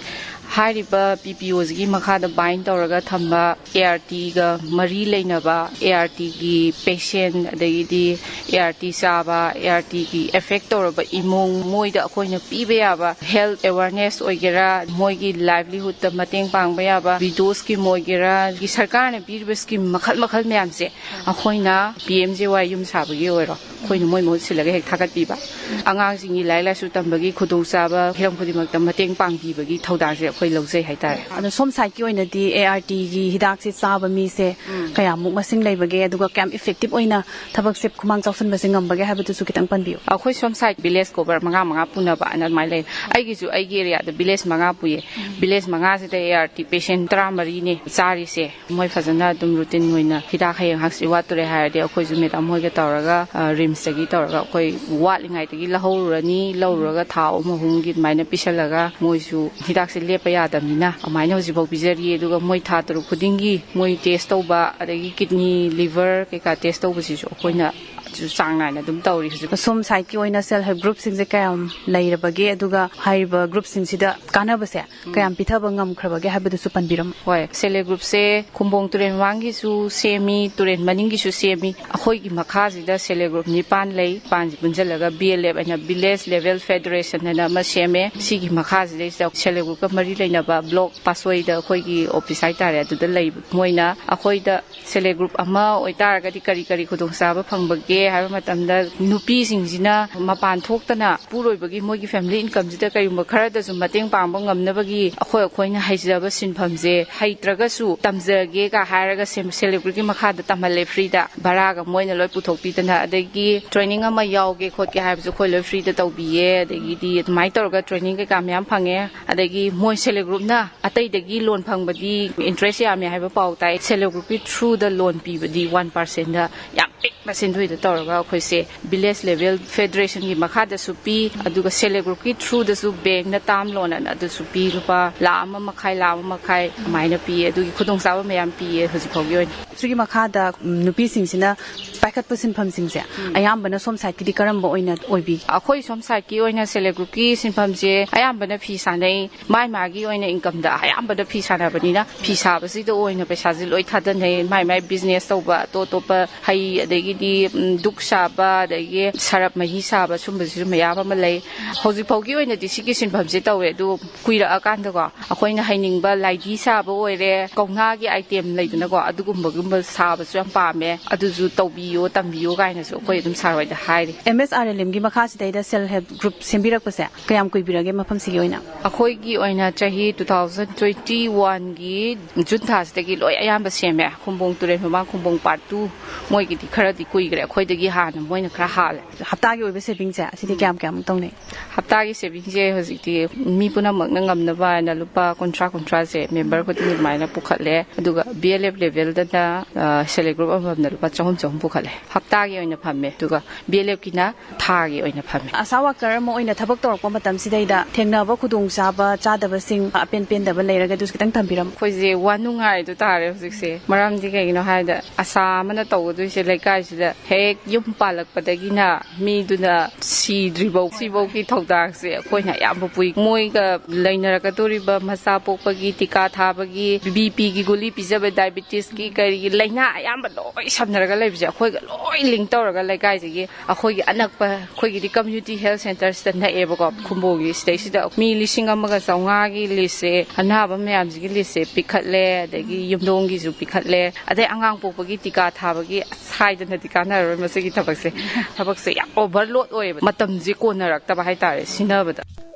ꯍꯥꯏꯔꯤꯕ ꯄꯤ ꯄꯤ ꯑꯣꯁꯤꯒꯤ ꯃꯈꯥꯗ ꯕꯥꯏꯟ ꯇꯧꯔꯒ ꯊꯝꯕ ꯑꯦ ꯑꯥꯔ ꯇꯤꯒ ꯃꯔꯤ ꯂꯩꯅꯕ, ꯑꯦ ꯑꯥꯔ ꯇꯤꯒꯤ ꯄꯦꯁꯦꯟ, ꯑꯗꯒꯤꯗꯤ ꯑꯦ ꯑꯥꯔ ꯇꯤ ꯆꯥꯕ, ꯑꯦ ꯑꯥꯔ ꯇꯤꯒꯤ ꯑꯦꯐꯦꯛ ꯇꯧꯔꯕ ꯏꯃꯨꯡ, ꯃꯣꯏꯗ ꯑꯩꯈꯣꯏꯅ ꯄꯤꯕ ꯌꯥꯕ ꯍꯦꯜꯊ ꯑꯦꯋꯥꯔꯅꯦꯁ ꯑꯣꯏꯒꯦꯔꯥ, ꯃꯣꯏꯒꯤ ꯂꯥꯏꯚꯂꯤꯍꯨꯗꯇ ꯃꯇꯦꯡ ꯄꯥꯡꯕ ꯌꯥꯕ ꯋꯤꯗꯣꯁ ꯁ꯭ꯀꯤꯝ ꯑꯣꯏꯒꯦꯔꯥ, ꯑꯗꯒꯤ ꯁꯔꯀꯥꯔꯅ ꯄꯤꯔꯤꯕ ꯁ꯭ꯀꯤꯝ ꯃꯈꯜ ꯃꯈꯜ ꯃꯌꯥꯝꯁꯦ ꯑꯩꯈꯣꯏꯅ ꯄꯤ ꯑꯦꯝ ꯖꯦ ꯋꯥꯏ ꯌꯨꯝ ꯁꯥꯕꯒꯤ ꯑꯣꯏꯔꯣ, ꯑꯩꯈꯣꯏꯅ ꯃꯣꯏ ꯃꯍꯨꯠ ꯁꯤꯜꯂꯒ ꯍꯦꯛ ꯊꯥꯒꯠꯄꯤꯕ꯫ ꯑꯉꯥꯡꯁꯤꯡꯒꯤ ꯂꯥꯏꯔꯤꯛ ꯂꯥꯏꯁꯨ ꯇꯝꯕꯒꯤ ꯈꯨꯗꯣꯡꯆꯥꯕ ꯍꯤꯔꯝ ꯈꯨꯗꯤꯡꯃꯛꯇ ꯃꯇꯦꯡ ꯄꯥꯡꯕꯤꯕꯒꯤ ꯊꯧꯗꯥꯡꯁꯦ ꯑꯩꯈꯣꯏ ꯂꯧꯖꯩ ꯍꯥꯏꯇꯥꯔꯦ꯫ ꯑꯗꯣ ꯁꯣꯝ ꯁꯥꯏꯠꯀꯤ ꯑꯣꯏꯅꯗꯤ ꯑꯦ ꯑꯥꯔ ꯇꯤꯒꯤ ꯍꯤꯗꯥꯛꯁꯦ ꯆꯥꯕ ꯃꯤꯁꯦ ꯀꯌꯥꯃꯨꯛ ꯃꯁꯤꯡ ꯂꯩꯕꯒꯦ, ꯑꯗꯨꯒ ꯀꯌꯥꯝ ꯏꯐꯦꯛꯇꯤꯞ ꯑꯣꯏꯅ ꯊꯕꯛꯁꯦ ꯈꯨꯃꯥꯡ ꯆꯥꯎꯁꯤꯟꯕꯁꯦ ꯉꯝꯕꯒꯦ ꯍꯥꯏꯕꯗꯨꯁꯨ ꯈꯤꯇꯪ ꯄꯟꯕꯤꯌꯨ꯫ ꯑꯩꯈꯣꯏ ꯁꯣꯝ ꯁꯥꯏꯠ ꯚꯤꯂꯦꯖ ꯀꯣꯚꯔ ꯃꯉꯥ ꯃꯉꯥ ꯄꯨꯅꯕ ꯑꯅ ꯑꯗꯨꯃꯥꯏꯅ ꯂꯩ꯫ ꯑꯩꯒꯤꯁꯨ ꯑꯩꯒꯤ ꯑꯦꯔꯤꯌꯥꯗ ꯚꯤꯂꯦꯖ ꯃꯉꯥ ꯄꯨꯏꯌꯦ꯫ ꯚꯤꯂꯦꯖ ꯃꯉꯥꯁꯤꯗ ꯑꯦ ꯑꯥꯔ ꯇꯤ ꯄꯦꯁꯦꯟ ꯇꯔꯥꯃꯔꯤꯅꯦ ꯆꯥꯔꯤꯁꯦ꯫ ꯃꯣꯏ ꯐꯖꯅ ꯑꯗꯨꯝ ꯔꯨꯇꯤꯟ ꯑꯣꯏꯅ ꯍꯤꯗꯥꯛ ꯍꯌꯦꯡ ꯍꯪꯆꯤꯠ ꯋꯥꯠꯇꯣꯔꯦ ꯍꯥꯏꯔꯗꯤ ꯑꯩꯈꯣꯏꯁꯨ ꯃꯦꯗꯥꯝ ꯍꯣꯏꯒ ꯇꯧꯔꯒ, ꯑ, ꯔꯤꯝꯁꯇꯒꯤ ꯇꯧꯔꯒ ꯑꯩꯈꯣꯏ ꯋꯥꯠꯂꯤꯉꯩꯗꯒꯤ ꯂꯧꯍꯧꯔꯨꯔꯅꯤ, ꯂꯧꯔꯨꯔꯒ ꯊꯥ ꯑꯍꯨꯝ ꯑꯍꯨꯝꯒꯤ ꯑꯗꯨꯃꯥꯏꯅ ꯄꯤꯁꯜꯂꯒ ꯃꯣꯏꯁꯨ ꯍꯤꯗꯥꯛꯁꯦ ꯂꯦꯞꯄ ꯌꯥꯗꯕꯅꯤꯅ ꯑꯗꯨꯃꯥꯏꯅ ꯍꯧꯖꯤꯛꯐꯥꯎ ꯄꯤꯖꯔꯤ꯫ ꯑꯗꯨꯒ ꯃꯣꯏ ꯊꯥ ꯇꯔꯨꯛ ꯈꯨꯗꯤꯡꯒꯤ ꯃꯣꯏ ꯇꯦꯁ ꯇꯧꯕ, ꯑꯗꯒꯤ ꯀꯤꯗꯅꯤ, ꯂꯤꯚꯔ ꯀꯩꯀꯥ ꯇꯦꯁ ꯇꯧꯕꯁꯤꯁꯨ ꯑꯩꯈꯣꯏꯅ ꯆꯥꯡ ꯅꯥꯏꯅ ꯑꯗꯨꯝ ꯇꯧꯔꯤ ꯍꯧꯖꯤꯛ꯫ ꯁꯣꯝ ꯁꯥꯏꯠꯀꯤ ꯑꯣꯏꯅ ꯁꯦꯜꯐ ꯍꯦꯜꯞ ꯒ꯭ꯔꯨꯞꯁꯤꯡꯁꯦ ꯀꯌꯥꯝ ꯂꯩꯔꯕꯒꯦ, ꯑꯗꯨꯒ ꯍꯥꯏꯔꯤꯕ ꯒ꯭ꯔꯨꯞꯁꯤꯡꯁꯤꯗ ꯀꯥꯟꯅꯕꯁꯦ ꯀꯌꯥꯝ ꯄꯤꯊꯕ ꯉꯝꯈ꯭ꯔꯕꯒꯦ ꯍꯥꯏꯕꯗꯨꯁꯨ ꯄꯟꯕꯤꯔꯝꯃꯨ꯫ ꯍꯣꯏ, ꯁꯦꯜꯐ ꯍꯦꯜꯞ ꯒ꯭ꯔꯨꯞꯁꯦ ꯈꯨꯝꯕꯣꯡ ꯇꯨꯔꯦꯜ ꯃꯃꯥꯡꯒꯤꯁꯨ ꯁꯦꯝꯃꯤ, ꯇꯨꯔꯦꯜ ꯃꯅꯤꯡꯒꯤꯁꯨ ꯁꯦꯝꯃꯤ꯫ ꯑꯩꯈꯣꯏꯒꯤ ꯃꯈꯥꯁꯤꯗ ꯁꯦꯜꯐ ꯍꯦꯜꯞ ꯒ꯭ꯔꯨꯞ ꯅꯤꯄꯥꯟ ꯂꯩ꯫ ꯅꯤꯄꯥꯟꯁꯤ ꯄꯨꯟꯁꯤꯜꯂꯒ ꯚꯤ ꯑꯦꯜ ꯑꯦꯐ ꯍꯥꯏꯅ, ꯚꯤꯂꯦꯖ ꯂꯦꯚꯦꯜ ꯐꯦꯗꯔꯦꯁꯟ ꯍꯥꯏꯅ ꯑꯃ ꯁꯦꯝꯃꯦ꯫ ꯁꯤꯒꯤ ꯃꯈꯥꯁꯤꯗꯩꯁꯤꯗ ꯁꯦꯜꯐ ꯍꯦꯜꯞ ꯒ꯭ꯔꯨꯞꯀ ꯃꯔꯤ ꯂꯩꯅꯕ ꯕ꯭ꯂꯣꯛ ꯄꯥꯠꯁꯣꯏꯗ ꯑꯩꯈꯣꯏꯒꯤ ꯑꯣꯐꯤꯁ ꯍꯥꯏꯇꯥꯔꯦ, ꯑꯗꯨꯗ ꯂꯩꯕ ꯃꯣꯏꯅ ꯑꯩꯈꯣꯏꯗ ꯁꯦꯜꯐ ꯍꯦꯜꯞ ꯒ꯭ꯔꯨꯞ ꯑꯃ ꯑꯣꯏꯇꯥꯔꯒꯗꯤ ꯀꯔꯤ ꯀꯔꯤ ꯈꯨꯗꯣꯡꯆꯥꯕ ꯐꯪꯕꯒꯦ ꯍꯥꯏꯕ ꯃꯇꯝꯗ ꯅꯨꯄꯤꯁꯤꯡꯁꯤꯅ ꯃꯄꯥꯟ ꯊꯣꯛꯇꯅ ꯄꯨꯔꯣꯏꯕꯒꯤ ꯃꯣꯏꯒꯤ ꯐꯦꯃꯤꯂꯤ ꯏꯟꯀꯝꯁꯤꯗ ꯀꯔꯤꯒꯨꯝꯕ ꯈꯔꯗꯁꯨ ꯃꯇꯦꯡ ꯄꯥꯡꯕ ꯉꯝꯅꯕꯒꯤ ꯑꯩꯈꯣꯏ ꯑꯩꯈꯣꯏꯅ ꯍꯩꯖꯕ ꯁꯤꯟꯐꯝꯁꯦ ꯍꯩꯇ꯭ꯔꯒꯁꯨ ꯇꯝꯖꯒꯦꯒ ꯍꯥꯏꯔꯒ ꯁꯦꯜꯐ ꯍꯦꯜꯞ ꯒ꯭ꯔꯨꯞꯀꯤ ꯃꯈꯥꯗ ꯇꯝꯍꯜꯂꯦ ꯐ꯭ꯔꯤꯗ, ꯚꯔꯥꯒ ꯃꯣꯏꯅ ꯂꯣꯏ ꯄꯨꯊꯣꯛꯄꯤꯗꯅ꯫ ꯑꯗꯒꯤ ꯇ꯭ꯔꯦꯅꯤꯡ ꯑꯃ ꯌꯥꯎꯒꯦ ꯈꯣꯠꯀꯦ ꯍꯥꯏꯕꯁꯨ ꯑꯩꯈꯣꯏ ꯂꯣꯏ ꯐ꯭ꯔꯤꯗ ꯇꯧꯕꯤꯌꯦ꯫ ꯑꯗꯒꯤꯗꯤ ꯑꯗꯨꯃꯥꯏꯅ ꯇꯧꯔꯒ ꯇ꯭ꯔꯦꯅꯤꯡ ꯀꯩꯀꯥ ꯃꯌꯥꯝ ꯐꯪꯉꯦ꯫ ꯑꯗꯒꯤ ꯃꯣꯏ ꯁꯦꯜꯐ ꯍꯦꯜꯞ ꯒ꯭ꯔꯨꯞꯅ ꯑꯇꯩꯗꯒꯤ ꯂꯣꯟ ꯐꯪꯕꯗꯤ ꯏꯟꯇꯔꯦꯁ ꯌꯥꯝꯃꯦ ꯍꯥꯏꯕ ꯄꯥꯎ ꯇꯥꯏ꯫ ꯁꯦꯜꯐ ꯍꯦꯜꯞ ꯒ꯭ꯔꯨꯞꯀꯤ ꯊ꯭ꯔꯨꯗ ꯂꯣꯟ ꯄꯤꯕꯗꯤ ꯋꯥꯟ ꯄꯥꯔꯁꯦꯟꯗ ꯌꯥꯝ ꯄꯤꯛꯅ ꯁꯦꯟꯗꯣꯏꯗ ꯇꯧꯔꯒ ꯑꯩꯈꯣꯏꯁꯦ ꯚꯤꯂꯦꯖ ꯂꯦꯚꯦꯜ ꯐꯦꯗꯔꯦꯁꯟꯒꯤ ꯃꯈꯥꯗꯁꯨ ꯄꯤ, ꯑꯗꯨꯒ ꯁꯦꯜꯐ ꯍꯦꯜꯞ ꯒ꯭ꯔꯨꯞꯀꯤ ꯊ꯭ꯔꯨꯗꯁꯨ ꯕꯦꯡꯅ ꯇꯥꯔꯝ ꯂꯣꯟ ꯑꯅ ꯑꯗꯨꯁꯨ ꯄꯤ, ꯂꯨꯄꯥ ꯂꯥꯈ ꯑꯃ ꯃꯈꯥꯏ, ꯂꯥꯈ ꯑꯃ ꯃꯈꯥꯏ ꯑꯗꯨꯃꯥꯏꯅ ꯄꯤ꯫ ꯑꯗꯨꯒꯤ ꯈꯨꯗꯣꯡꯆꯥꯕ ꯃꯌꯥꯝ ꯄꯤꯌꯦ ꯍꯧꯖꯤꯛ ꯐꯥꯎꯒꯤ ꯑꯣꯏꯅ꯫ ꯁꯤꯒꯤ ꯃꯈꯥꯗ, ꯎꯝ, ꯅꯨꯄꯤꯁꯤꯡꯁꯤꯅ ꯄꯥꯏꯈꯠꯄ ꯁꯤꯟꯐꯝꯁꯤꯡꯁꯦ ꯑꯌꯥꯝꯕꯅ ꯁꯣꯝ ꯁꯥꯏꯠꯀꯤꯗꯤ ꯀꯔꯝꯕ ꯑꯣꯏꯅ ꯑꯣꯏꯕꯤꯒꯦ? ꯑꯩꯈꯣꯏ ꯁꯣꯝ ꯁꯥꯏꯠꯀꯤ ꯑꯣꯏꯅ ꯁꯦꯜꯐ ꯍꯦꯜꯞ ꯒ꯭ꯔꯨꯞꯀꯤ ꯁꯤꯟꯐꯝꯁꯦ ꯑꯌꯥꯝꯕꯅ ꯐꯤ ꯁꯥꯟꯅꯩ꯫ ꯃꯥꯏ ꯃꯥꯒꯤ ꯑꯣꯏꯅ ꯏꯟꯀꯝꯗ ꯑꯌꯥꯝꯕꯅ ꯐꯤ ꯁꯥꯟꯅꯕꯅꯤꯅ ꯐꯤ ꯁꯥꯕꯁꯤꯗ ꯑꯣꯏꯅ ꯄꯩꯁꯥꯁꯦ ꯂꯣꯏ ꯊꯥꯗꯅꯩ꯫ ꯃꯥꯏ ꯃꯥꯏ ꯕꯤꯖꯤꯅꯦꯁ ꯇꯧꯕ, ꯑꯇꯣꯞ ꯑꯇꯣꯞꯄ ꯍꯩ, ꯑꯗꯒꯤꯗꯤ, ꯎꯝ, ꯗꯨꯛ ꯁꯥꯕ, ꯑꯗꯒꯤ ꯁꯔꯞ ꯃꯍꯤ ꯁꯥꯕ, ꯁꯨꯝꯕꯁꯤꯁꯨ ꯃꯌꯥꯝ ꯑꯃ ꯂꯩ꯫ ꯍꯧꯖꯤꯛ ꯐꯥꯎꯒꯤ ꯑꯣꯏꯅꯗꯤ ꯁꯤꯒꯤ ꯁꯤꯟꯐꯝꯁꯦ ꯇꯧꯋꯦ꯫ ꯑꯗꯨ ꯀꯨꯏꯔꯛꯑꯀꯥꯟꯗꯀꯣ ꯑꯩꯈꯣꯏꯅ ꯍꯩꯅꯤꯡꯕ ꯂꯥꯏꯙꯤ ꯁꯥꯕ ꯑꯣꯏꯔꯦ, ꯀꯧꯅꯥꯒꯤ ꯑꯥꯏꯇꯦꯝ ꯂꯩꯗꯅꯀꯣ, ꯑꯗꯨꯒꯨꯝꯕꯒꯨꯝꯕ ꯁꯥꯕꯁꯨ ꯌꯥꯝ ꯄꯥꯝꯃꯦ꯫ ꯑꯗꯨꯁꯨ ꯇꯧꯕꯤꯌꯣ, ꯇꯝꯕꯤꯌꯣ ꯀꯥꯏꯅꯁꯨ ꯑꯩꯈꯣꯏ ꯑꯗꯨꯝ ꯁꯥꯔ ꯍꯣꯏꯗ ꯍꯥꯏꯔꯤ꯫ ꯑꯦꯝ ꯑꯦꯁ ꯑꯥꯔ ꯑꯦꯜ ꯑꯦꯝꯒꯤ ꯃꯈꯥꯁꯤꯗꯩꯗ ꯁꯦꯜꯐ ꯍꯦꯜꯞ ꯒ꯭ꯔꯨꯞ ꯁꯦꯝꯕꯤꯔꯛꯄꯁꯦ ꯀꯌꯥꯝ ꯀꯨꯏꯕꯤꯔꯒꯦ ꯃꯐꯝꯁꯤꯒꯤ ꯑꯣꯏꯅ? ꯑꯩꯈꯣꯏꯒꯤ ꯑꯣꯏꯅ ꯆꯍꯤ ꯇꯨ ꯊꯥꯎꯖꯟ ꯇ꯭ꯋꯦꯟꯇꯤ ꯋꯥꯟꯒꯤ ꯖꯨꯟ ꯊꯥꯁꯤꯗꯒꯤ ꯂꯣꯏ ꯑꯌꯥꯝꯕ ꯁꯦꯝꯃꯦ꯫ ꯈꯨꯝꯕꯣꯡ ꯇꯨꯔꯦꯜ ꯃꯃꯥꯡ ꯈꯨꯝꯕꯣꯡ ꯄꯥꯔꯠ ꯇꯨ, ꯃꯣꯏꯒꯤꯗꯤ ꯈꯔꯗꯤ ꯀꯨꯏꯈ꯭ꯔꯦ ꯑꯩꯈꯣꯏꯗꯒꯤ ꯍꯥꯟꯅ, ꯃꯣꯏꯅ ꯈꯔ ꯍꯥꯜꯂꯦ꯫ ꯍꯞꯇꯥꯒꯤ ꯑꯣꯏꯕ ꯁꯦꯚꯤꯡꯁꯦ ꯑꯁꯤꯗꯤ ꯀꯌꯥꯝ ꯀꯌꯥꯃꯨꯛ ꯇꯧꯅꯩ? ꯍꯞꯇꯥꯒꯤ ꯁꯦꯚꯤꯡꯁꯦ ꯍꯧꯖꯤꯛꯇꯤ ꯃꯤ ꯄꯨꯝꯅꯃꯛꯅ ꯉꯝꯅꯕ ꯍꯥꯏꯅ ꯂꯨꯄꯥ ꯀꯨꯟꯊ꯭ꯔꯥ ꯀꯨꯟꯊ꯭ꯔꯥꯁꯦ ꯃꯦꯝꯕꯔ ꯈꯨꯗꯤꯡꯒꯤ ꯑꯗꯨꯃꯥꯏꯅ ꯄꯨꯈꯠꯂꯦ꯫ ꯑꯗꯨꯒ ꯕꯤ ꯑꯦꯜ ꯑꯦꯐ ꯂꯦꯚꯦꯜꯗꯅ, ꯑ, ꯁꯦꯜꯐ ꯍꯦꯜꯞ ꯒ꯭ꯔꯨꯞ ꯑꯃꯃꯝꯅ ꯂꯨꯄꯥ ꯆꯍꯨꯝ ꯆꯍꯨꯝ ꯄꯨꯈꯠꯂꯦ꯫ ꯍꯞꯇꯥꯒꯤ ꯑꯣꯏꯅ ꯐꯝꯃꯦ꯫ ꯑꯗꯨꯒ ꯕꯤ ꯑꯦꯜ ꯑꯦꯐꯀꯤꯅ ꯊꯥꯒꯤ ꯑꯣꯏꯅ ꯐꯝꯃꯦ꯫ ꯑꯁꯥ ꯋꯥꯀꯔ ꯑꯃ ꯑꯣꯏꯅ ꯊꯕꯛ ꯇꯧꯔꯛꯄ ꯃꯇꯝꯁꯤꯗꯩꯗ ꯊꯦꯡꯅꯕ ꯈꯨꯗꯣꯡꯆꯥꯕ, ꯆꯥꯗꯕꯁꯤꯡ, ꯑꯄꯦꯟ ꯄꯦꯟꯗꯕ ꯂꯩꯔꯒꯗꯤ ꯑꯗꯨꯁꯨ ꯈꯤꯇꯪ ꯊꯝꯕꯤꯔꯝꯃꯨ꯫ ꯑꯩꯈꯣꯏꯁꯦ ꯋꯥꯅꯨꯡꯉꯥꯏꯗꯨ ꯇꯥꯔꯦ ꯍꯧꯖꯤꯛꯁꯦ꯫ ꯃꯔꯝꯗꯤ ꯀꯩꯒꯤꯅꯣ ꯍꯥꯏꯗ, ꯑꯁꯥ ꯑꯃꯅ ꯇꯧꯒꯗꯣꯏꯁꯦ ꯂꯩꯀꯥꯏꯁꯤꯗ ꯍꯦꯛ ꯌꯨꯝ ꯄꯥꯜꯂꯛꯄꯗꯒꯤꯅ ꯃꯤꯗꯨꯅ ꯁꯤꯗ꯭ꯔꯤꯐꯧ, ꯁꯤꯐꯧꯒꯤ ꯊꯧꯗꯥꯡꯁꯦ ꯑꯩꯈꯣꯏꯅ ꯑꯌꯥꯝꯕ ꯄꯨꯏ꯫ ꯃꯣꯏꯒ ꯂꯩꯅꯔꯛꯀꯗꯧꯔꯤꯕ ꯃꯆꯥ ꯄꯣꯛꯄꯒꯤ ꯇꯤꯀꯥ ꯊꯥꯕꯒꯤ, ꯕꯤ ꯄꯤꯒꯤ ꯒꯨꯂꯤ ꯄꯤꯖꯕ, ꯗꯥꯏꯕꯤꯇꯤꯁꯀꯤ ꯀꯔꯤ ꯂꯥꯏꯅꯥ ꯑꯌꯥꯝꯕ ꯂꯣꯏ ꯁꯝꯅꯔꯒ ꯂꯩꯕꯁꯦ ꯑꯩꯈꯣꯏꯒ ꯂꯣꯏ ꯂꯤꯡ ꯇꯧꯔꯒ ꯂꯩꯀꯥꯏꯁꯤꯒꯤ ꯑꯩꯈꯣꯏꯒꯤ ꯑꯅꯛꯄ ꯑꯩꯈꯣꯏꯒꯤꯗꯤ ꯀꯝꯃ꯭ꯌꯨꯅꯤꯇꯤ ꯍꯦꯜꯊ ꯁꯦꯟꯇꯔꯁꯤꯗ ꯅꯛꯑꯦꯕꯀꯣ꯫ ꯈꯨꯝꯕꯣꯡꯒꯤ ꯁꯤꯗꯩꯁꯤꯗ ꯃꯤ ꯂꯤꯁꯤꯡ ꯑꯃꯒ ꯆꯥꯝꯃꯉꯥꯒꯤ ꯂꯤꯁꯁꯦ, ꯑꯅꯥꯕ ꯃꯌꯥꯝꯁꯤꯒꯤ ꯂꯤꯁꯁꯦ ꯄꯤꯈꯠꯂꯦ, ꯑꯗꯒꯤ ꯌꯨꯝꯗꯣꯡꯒꯤꯁꯨ ꯄꯤꯈꯠꯂꯦ, ꯑꯗꯩ ꯑꯉꯥꯡ ꯄꯣꯛꯄꯒꯤ ꯇꯤꯀꯥ ꯊꯥꯕꯒꯤ ꯑꯁ ꯍꯥꯏꯗꯅꯗꯤ ꯀꯥꯟꯅꯔꯔꯣꯏ ꯃꯁꯤꯒꯤ ꯊꯕꯛꯁꯦ꯫ ꯊꯕꯛꯁꯦ ꯌꯥꯝ ꯑꯣꯚꯔꯂꯣꯗ ꯑꯣꯏꯌꯦꯕ, ꯃꯇꯝꯁꯦ ꯀꯣꯟꯅꯔꯛꯇꯕ ꯍꯥꯏꯇꯥꯔꯦ ꯁꯤꯟꯅꯕꯗ꯫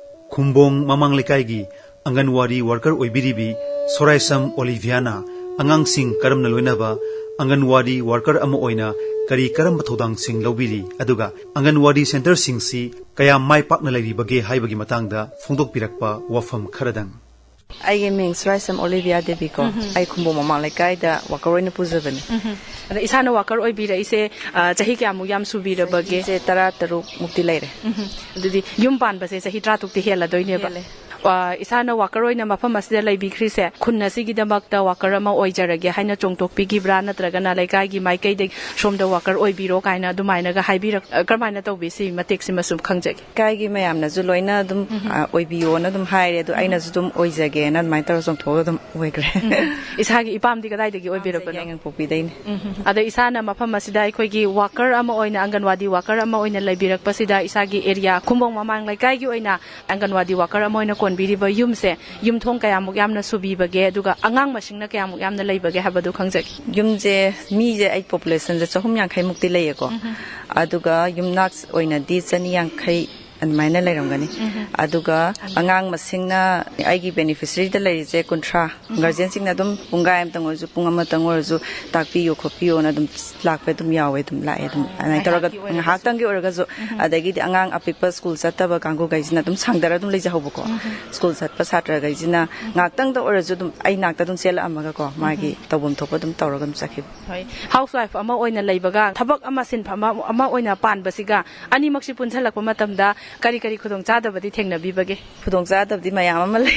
ꯈꯨꯝꯕꯣꯡ ꯃꯃꯥꯡ ꯂꯩꯀꯥꯏꯒꯤ ꯑꯪꯒꯟꯋꯥꯗꯤ ꯋꯥꯔꯀꯔ ꯑꯣꯏꯕꯤꯔꯤꯕꯤ ꯁꯣꯔꯥꯏꯁꯝ ꯑꯣꯂꯤꯚꯤꯌꯥꯅ ꯑꯉꯥꯡꯁꯤꯡ ꯀꯔꯝꯅ ꯂꯣꯏꯅꯕ, ꯑꯪꯒꯟꯋꯥꯗꯤ ꯋꯥꯔꯀꯔ ꯑꯃ ꯑꯣꯏꯅ ꯀꯔꯤ ꯀꯔꯝꯕ ꯊꯧꯗꯥꯡꯁꯤꯡ ꯂꯧꯕꯤꯔꯤ, ꯑꯗꯨꯒ ꯑꯪꯒꯟꯋꯥꯗꯤ ꯁꯦꯟꯇꯔꯁꯤꯡꯁꯤ ꯀꯌꯥꯝ ꯃꯥꯏ ꯄꯥꯛꯅ ꯂꯩꯔꯤꯕꯒꯦ ꯍꯥꯏꯕꯒꯤ ꯃꯇꯥꯡꯗ ꯐꯣꯡꯗꯣꯛꯄꯤꯔꯛꯄ ꯋꯥꯐꯝ ꯈꯔꯗꯪ꯫ ꯑꯩꯒꯤ ꯃꯤꯡ ꯁꯣꯔꯥꯏꯁꯝ ꯑꯣꯂꯤꯚꯤꯌꯥ ꯗꯦꯕꯤ ꯀꯣ꯫ ꯑꯩ ꯈꯨꯝꯕꯣꯡ ꯃꯃꯥꯡ ꯂꯩꯀꯥꯏꯗ ꯋꯥꯔꯀꯔ ꯑꯣꯏꯅ ꯄꯨꯖꯕꯅꯦ꯫ ꯑꯗ ꯏꯁꯥꯅ ꯋꯥꯔꯀꯔ ꯑꯣꯏꯕꯤꯔꯛꯏꯁꯦ, ꯑ, ꯆꯍꯤ ꯀꯌꯥꯃꯨꯛ ꯌꯥꯝ ꯁꯨꯕꯤꯔꯕꯒꯦ? ꯆꯍꯤꯁꯦ ꯇꯔꯥ ꯇꯔꯨꯛ ꯃꯨꯛꯇꯤ ꯂꯩꯔꯦ꯫ ꯑꯗꯨꯗꯤ ꯌꯨꯝ ꯄꯥꯟꯕꯁꯦ ꯆꯍꯤ ꯇꯔꯥ ꯇꯔꯨꯛꯇꯤ ꯍꯦꯜꯂꯗꯣꯏꯅꯦꯕ꯫ ꯍꯦꯜꯂꯦ꯫ ꯑ, ꯏꯁꯥꯅ ꯋꯥꯔꯀꯔ ꯑꯣꯏꯅ ꯃꯐꯝ ꯑꯁꯤꯗ ꯂꯩꯕꯤꯈ꯭ꯔꯤꯁꯦ ꯈꯨꯟ ꯑꯁꯤꯒꯤꯗꯃꯛꯇ ꯋꯥꯔꯀꯔ ꯑꯃ ꯑꯣꯏꯖꯔꯒꯦ ꯍꯥꯏꯅ ꯆꯣꯡꯊꯣꯛꯄꯤꯈꯤꯕ꯭ꯔꯥ, ꯅꯠꯇ꯭ꯔꯒꯅ ꯂꯩꯀꯥꯏꯒꯤ ꯃꯥꯏꯀꯩꯗꯒꯤ ꯁꯣꯝꯗ ꯋꯥꯔꯀꯔ ꯑꯣꯏꯕꯤꯔꯣ ꯀꯥꯏꯅ ꯑꯗꯨꯃꯥꯏꯅꯒ ꯍꯥꯏꯕꯤꯔꯛ-, ꯑ, ꯀꯔꯝꯍꯥꯏꯅ ꯇꯧꯕꯤ? ꯁꯤ ꯃꯇꯦꯛꯁꯤꯃ ꯁꯨꯝ ꯈꯪꯖꯒꯦ꯫ ꯂꯩꯀꯥꯏꯒꯤ ꯃꯌꯥꯝꯅꯁꯨ ꯂꯣꯏꯅ ꯑꯗꯨꯝ, ꯑ, ꯑꯣꯏꯕꯤꯌꯣꯅ ꯑꯗꯨꯝ ꯍꯥꯏꯔꯦ, ꯑꯗꯣ ꯑꯩꯅꯁꯨ ꯑꯗꯨꯝ ꯑꯣꯏꯖꯒꯦꯅ ꯑꯗꯨꯃꯥꯏꯅ ꯇꯧꯔ ꯆꯣꯡꯊꯣꯛꯑꯒ ꯑꯗꯨꯝ ꯑꯣꯏꯈ꯭ꯔꯦ꯫ ꯏꯁꯥꯒꯤ ꯏꯄꯥꯝꯗꯤ ꯀꯗꯥꯏꯗꯒꯤ ꯑꯣꯏꯕꯤꯔꯕꯅꯣ? ꯌꯥꯏꯉꯪꯄꯣꯛꯄꯤꯗꯩꯅꯦ꯫ ꯑꯗ ꯏꯁꯥꯅ ꯃꯐꯝ ꯑꯁꯤꯗ ꯑꯩꯈꯣꯏꯒꯤ ꯋꯥꯔꯀꯔ ꯑꯃ ꯑꯣꯏꯅ, ꯑꯪꯒꯟꯋꯥꯗꯤ ꯋꯥꯔꯀꯔ ꯑꯃ ꯑꯣꯏꯅ ꯂꯩꯕꯤꯔꯛꯄꯁꯤꯗ ꯏꯁꯥꯒꯤ ꯑꯦꯔꯤꯌꯥ ꯈꯨꯝꯕꯣꯡ ꯃꯃꯥꯡ ꯂꯩꯀꯥꯏꯒꯤ ꯑꯣꯏꯅ ꯑꯪꯒꯟꯋꯥꯗꯤ ꯋꯥꯔꯀꯔ ꯑꯃ ꯑꯣꯏꯅ ꯀꯣꯟꯕꯤꯔꯤꯕ ꯌꯨꯝꯁꯦ ꯌꯨꯝꯊꯣꯡ ꯀꯌꯥꯃꯨꯛ ꯌꯥꯝꯅ ꯁꯨꯕꯤꯕꯒꯦ, ꯑꯗꯨꯒ ꯑꯉꯥꯡ ꯃꯁꯤꯡꯅ ꯀꯌꯥꯃꯨꯛ ꯌꯥꯝꯅ ꯂꯩꯕꯒꯦ ꯍꯥꯏꯕꯗꯨ ꯈꯪꯖꯒꯦ꯫ ꯌꯨꯝꯁꯦ, ꯃꯤꯁꯦ ꯑꯩ ꯄꯣꯄꯨꯂꯦꯁꯟꯁꯦ ꯆꯍꯨꯝ ꯌꯥꯡꯈꯩ ꯃꯨꯛꯇꯤ ꯂꯩꯌꯦꯀꯣ꯫ ꯑꯗꯨꯒ ꯌꯨꯝꯅꯥꯛ ꯑꯣꯏꯅꯗꯤ ꯆꯅꯤ ꯌꯥꯡꯈꯩ ꯑꯗꯨꯃꯥꯏꯅ ꯂꯩꯔꯝꯒꯅꯤ꯫ ꯑꯗꯨꯒ ꯑꯉꯥꯡ ꯃꯁꯤꯡꯅ, ꯑꯩꯒꯤ ꯕꯦꯅꯤꯐꯤꯁꯔꯤꯗ ꯂꯩꯔꯤꯁꯦ ꯀꯨꯟꯊ꯭ꯔꯥ꯫ ꯒꯥꯔꯖꯤꯌꯟꯁꯤꯡꯅ ꯑꯗꯨꯝ ꯄꯨꯡꯈꯥꯏ ꯑꯃꯇꯪ ꯑꯣꯏꯔꯁꯨ, ꯄꯨꯡ ꯑꯃꯇꯪ ꯑꯣꯏꯔꯁꯨ ꯇꯥꯛꯄꯤꯌꯨ ꯈꯣꯠꯄꯤꯌꯨꯅ ꯑꯗꯨꯝ ꯂꯥꯛꯄ ꯑꯗꯨꯝ ꯌꯥꯎꯋꯦ, ꯑꯗꯨꯝ ꯂꯥꯛꯑꯦ ꯑꯗꯨꯝ꯫ ꯑꯗꯨꯃꯥꯏꯅ ꯇꯧꯔꯒ ꯉꯥꯏꯍꯥꯛꯀꯤ ꯑꯣꯏꯔꯒꯁꯨ꯫ ꯉꯥꯏꯍꯥꯛꯇꯪꯒꯤ ꯑꯣꯏꯔꯒꯁꯨ꯫ ꯑꯗꯒꯤꯗꯤ ꯑꯉꯥꯡ ꯑꯄꯤꯛꯄ ꯁ꯭ꯀꯨꯜ ꯆꯠꯇꯕ ꯀꯥꯡꯒꯨꯈꯩꯁꯤꯅ ꯑꯗꯨꯝ ꯁꯥꯡꯗꯔ ꯑꯗꯨꯝ ꯂꯩꯖꯍꯧꯕꯀꯣ꯫ ꯁ꯭ꯀꯨꯜ ꯆꯠꯄ ꯁꯥꯇ꯭ꯔꯈꯩꯁꯤꯅ ꯉꯥꯏꯍꯥꯛꯇꯪꯗ ꯑꯣꯏꯔꯁꯨ ꯑꯗꯨꯝ ꯑꯩ ꯅꯥꯛꯇ ꯑꯗꯨꯝ ꯆꯦꯜꯂꯛꯑꯝꯃꯒꯀꯣ, ꯃꯥꯒꯤ ꯇꯧꯐꯝ ꯊꯣꯛꯄ ꯑꯗꯨꯝ ꯇꯧꯔꯒ ꯑꯗꯨꯝ ꯆꯠꯈꯤꯕ꯫ ꯍꯣꯏ꯫ ꯍꯥꯎꯁ ꯋꯥꯏꯐ ꯑꯃ ꯑꯣꯏꯅ ꯂꯩꯕꯒ ꯊꯕꯛ ꯑꯃ ꯁꯤꯟꯐꯝ ꯑꯃ, ꯑꯃ ꯑꯣꯏꯅ ꯄꯥꯟꯕꯁꯤꯒ ꯑꯅꯤꯃꯛꯁꯤ ꯄꯨꯟꯁꯤꯜꯂꯛꯄ ꯃꯇꯝꯗ ꯀꯔꯤ ꯀꯔꯤ ꯈꯨꯗꯣꯡꯆꯥꯗꯕꯗꯤ ꯊꯦꯡꯅꯕꯤꯕꯒꯦ? ꯈꯨꯗꯣꯡꯆꯥꯗꯕꯗꯤ ꯃꯌꯥꯝ ꯑꯃ ꯂꯩ꯫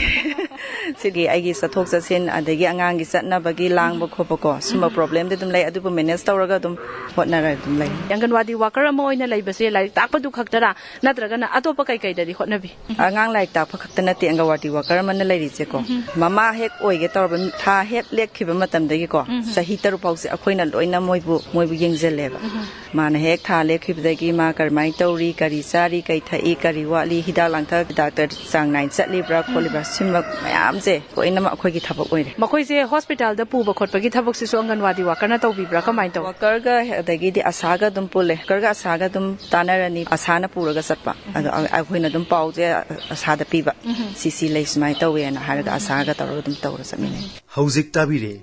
ꯁꯤꯒꯤ ꯑꯩꯒꯤ ꯆꯠꯊꯣꯛ ꯆꯠꯁꯤꯟ, ꯑꯗꯒꯤ ꯑꯉꯥꯡꯒꯤ ꯆꯠꯅꯕꯒꯤ ꯂꯥꯡꯕ ꯈꯣꯠꯄꯀꯣ, ꯁꯨꯝꯕ ꯄ꯭ꯔꯣꯕ꯭ꯂꯦꯝꯗꯤ ꯑꯗꯨꯝ ꯂꯩ, ꯑꯗꯨꯕꯨ ꯃꯦꯅꯦꯖ ꯇꯧꯔꯒ ꯑꯗꯨꯝ ꯍꯣꯠꯅꯔꯒ ꯑꯗꯨꯝ ꯂꯩ꯫ ꯑꯪꯒꯟꯋꯥꯗꯤ ꯋꯥꯀꯔ ꯑꯃ ꯑꯣꯏꯅ ꯂꯩꯕꯁꯦ ꯂꯥꯏꯔꯤꯛ ꯇꯥꯛꯄꯗꯨ ꯈꯛꯇꯔꯥ, ꯅꯠꯇ꯭ꯔꯒꯅ ꯑꯇꯣꯞꯄ ꯀꯩꯀꯩꯗꯗꯤ ꯍꯣꯠꯅꯕꯤ? ꯑꯉꯥꯡ ꯂꯥꯏꯔꯤꯛ ꯇꯥꯛꯄ ꯈꯛꯇ ꯅꯠꯇꯦ ꯑꯪꯒꯟꯋꯥꯗꯤ ꯋꯥꯀꯔ ꯑꯃꯅ ꯂꯩꯔꯤꯁꯦꯀꯣ, ꯃꯃꯥ ꯍꯦꯛ ꯑꯣꯏꯒꯦ ꯇꯧꯔꯕ ꯊꯥ ꯍꯦꯛ ꯂꯦꯛꯈꯤꯕ ꯃꯇꯝꯗꯒꯤꯀꯣ, ꯆꯍꯤ ꯇꯔꯨꯛ ꯐꯥꯎꯁꯦ ꯑꯩꯈꯣꯏꯅ ꯂꯣꯏꯅ ꯃꯣꯏꯕꯨ ꯃꯣꯏꯕꯨ ꯌꯦꯡꯁꯤꯜꯂꯦꯕ꯫ ꯃꯥꯅ ꯍꯦꯛ ꯊꯥ ꯂꯦꯞꯈꯤꯕꯗꯒꯤ ꯃꯥ ꯀꯔꯝꯍꯥꯏꯅ ꯇꯧꯔꯤ, ꯀꯔꯤ ꯆꯥꯔꯤ, ꯀꯔꯤ ꯊꯛꯏ, ꯀꯔꯤ ꯋꯥꯠꯂꯤ, ꯍꯤꯗꯥꯛ ꯂꯥꯡꯊꯛ ꯗꯥꯛꯇꯔ ꯆꯥꯡ ꯅꯥꯏꯅ ꯆꯠꯂꯤꯕ꯭ꯔꯥ ꯈꯣꯠꯂꯤꯕ꯭ꯔꯥ, ꯁꯤꯒꯨꯝꯕ ꯃꯌꯥꯝꯁꯦ ꯂꯣꯏꯅꯃꯛ ꯑꯩꯈꯣꯏꯒꯤ ꯊꯕꯛ ꯑꯣꯏꯔꯦ꯫ ꯃꯈꯣꯏꯁꯦ ꯍꯣꯁꯄꯤꯇꯥꯜꯗ ꯄꯨꯕ ꯈꯣꯠꯄꯒꯤ ꯊꯕꯛꯁꯤꯁꯨ ꯑꯪꯒꯟꯋꯥꯗꯤ ꯋꯥꯀꯔꯅ ꯇꯧꯕꯤꯕ꯭ꯔꯥ, ꯀꯃꯥꯏꯅ ꯇꯧꯏ? ꯋꯥꯀꯔꯒ ꯑꯗꯒꯤꯗꯤ ꯑꯁꯥꯒ ꯑꯗꯨꯝ ꯄꯨꯜꯂꯦ꯫ ꯋꯥꯀꯔꯒ ꯑꯁꯥꯒ ꯑꯗꯨꯝ ꯇꯥꯟꯅꯔꯅꯤ, ꯑꯁꯥꯅ ꯄꯨꯔꯒ ꯆꯠꯄ꯫ ꯑꯗꯣ ꯑꯩꯈꯣꯏꯅ ꯑꯗꯨꯝ ꯄꯥꯎꯁꯦ ꯑꯁꯥꯗ ꯄꯤꯕ, "ꯁꯤ ꯁꯤ ꯂꯩ, ꯁꯨꯃꯥꯏꯅ ꯇꯧꯋꯦꯅ" ꯍꯥꯏꯔꯒ ꯑꯁꯥꯒ ꯇꯧꯔꯒ ꯑꯗꯨꯝ ꯇꯧꯔ ꯆꯠꯃꯤꯟꯅꯩ꯫ ꯍꯧꯖꯤꯛ ꯇꯥꯕꯤꯔꯦ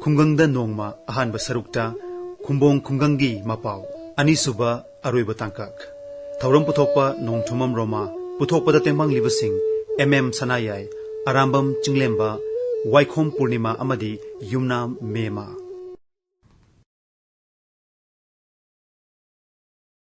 ꯈꯨꯡꯒꯪꯗ ꯅꯣꯡꯃ ꯑꯍꯥꯟꯕ ꯁꯔꯨꯛꯇ ꯈꯨꯝꯕꯣꯡ ꯈꯨꯡꯒꯪꯒꯤ ꯃꯄꯥꯎ, ꯑꯅꯤꯁꯨꯕ ꯑꯔꯣꯏꯕ ꯇꯥꯡꯀꯛ꯫ ꯊꯧꯔꯝ ꯄꯨꯊꯣꯛꯄ ꯅꯣꯡꯊꯨꯝꯕꯝ ꯔꯣꯃꯥ, ꯄꯨꯊꯣꯛꯄꯗ ꯇꯦꯡꯕꯥꯡꯂꯤꯕꯁꯤꯡ ꯑꯦꯝ ꯑꯦꯝ ꯁꯅꯥꯌꯥꯏ, ꯑꯔꯥꯝꯕꯝ ꯆꯤꯡꯂꯦꯝꯕ, ꯋꯥꯏꯈꯣꯝ ꯄꯨꯔꯅꯤꯃꯥ ꯑꯃꯗꯤ ꯌꯨꯝꯅꯥꯝ ꯃꯦꯃꯥ꯫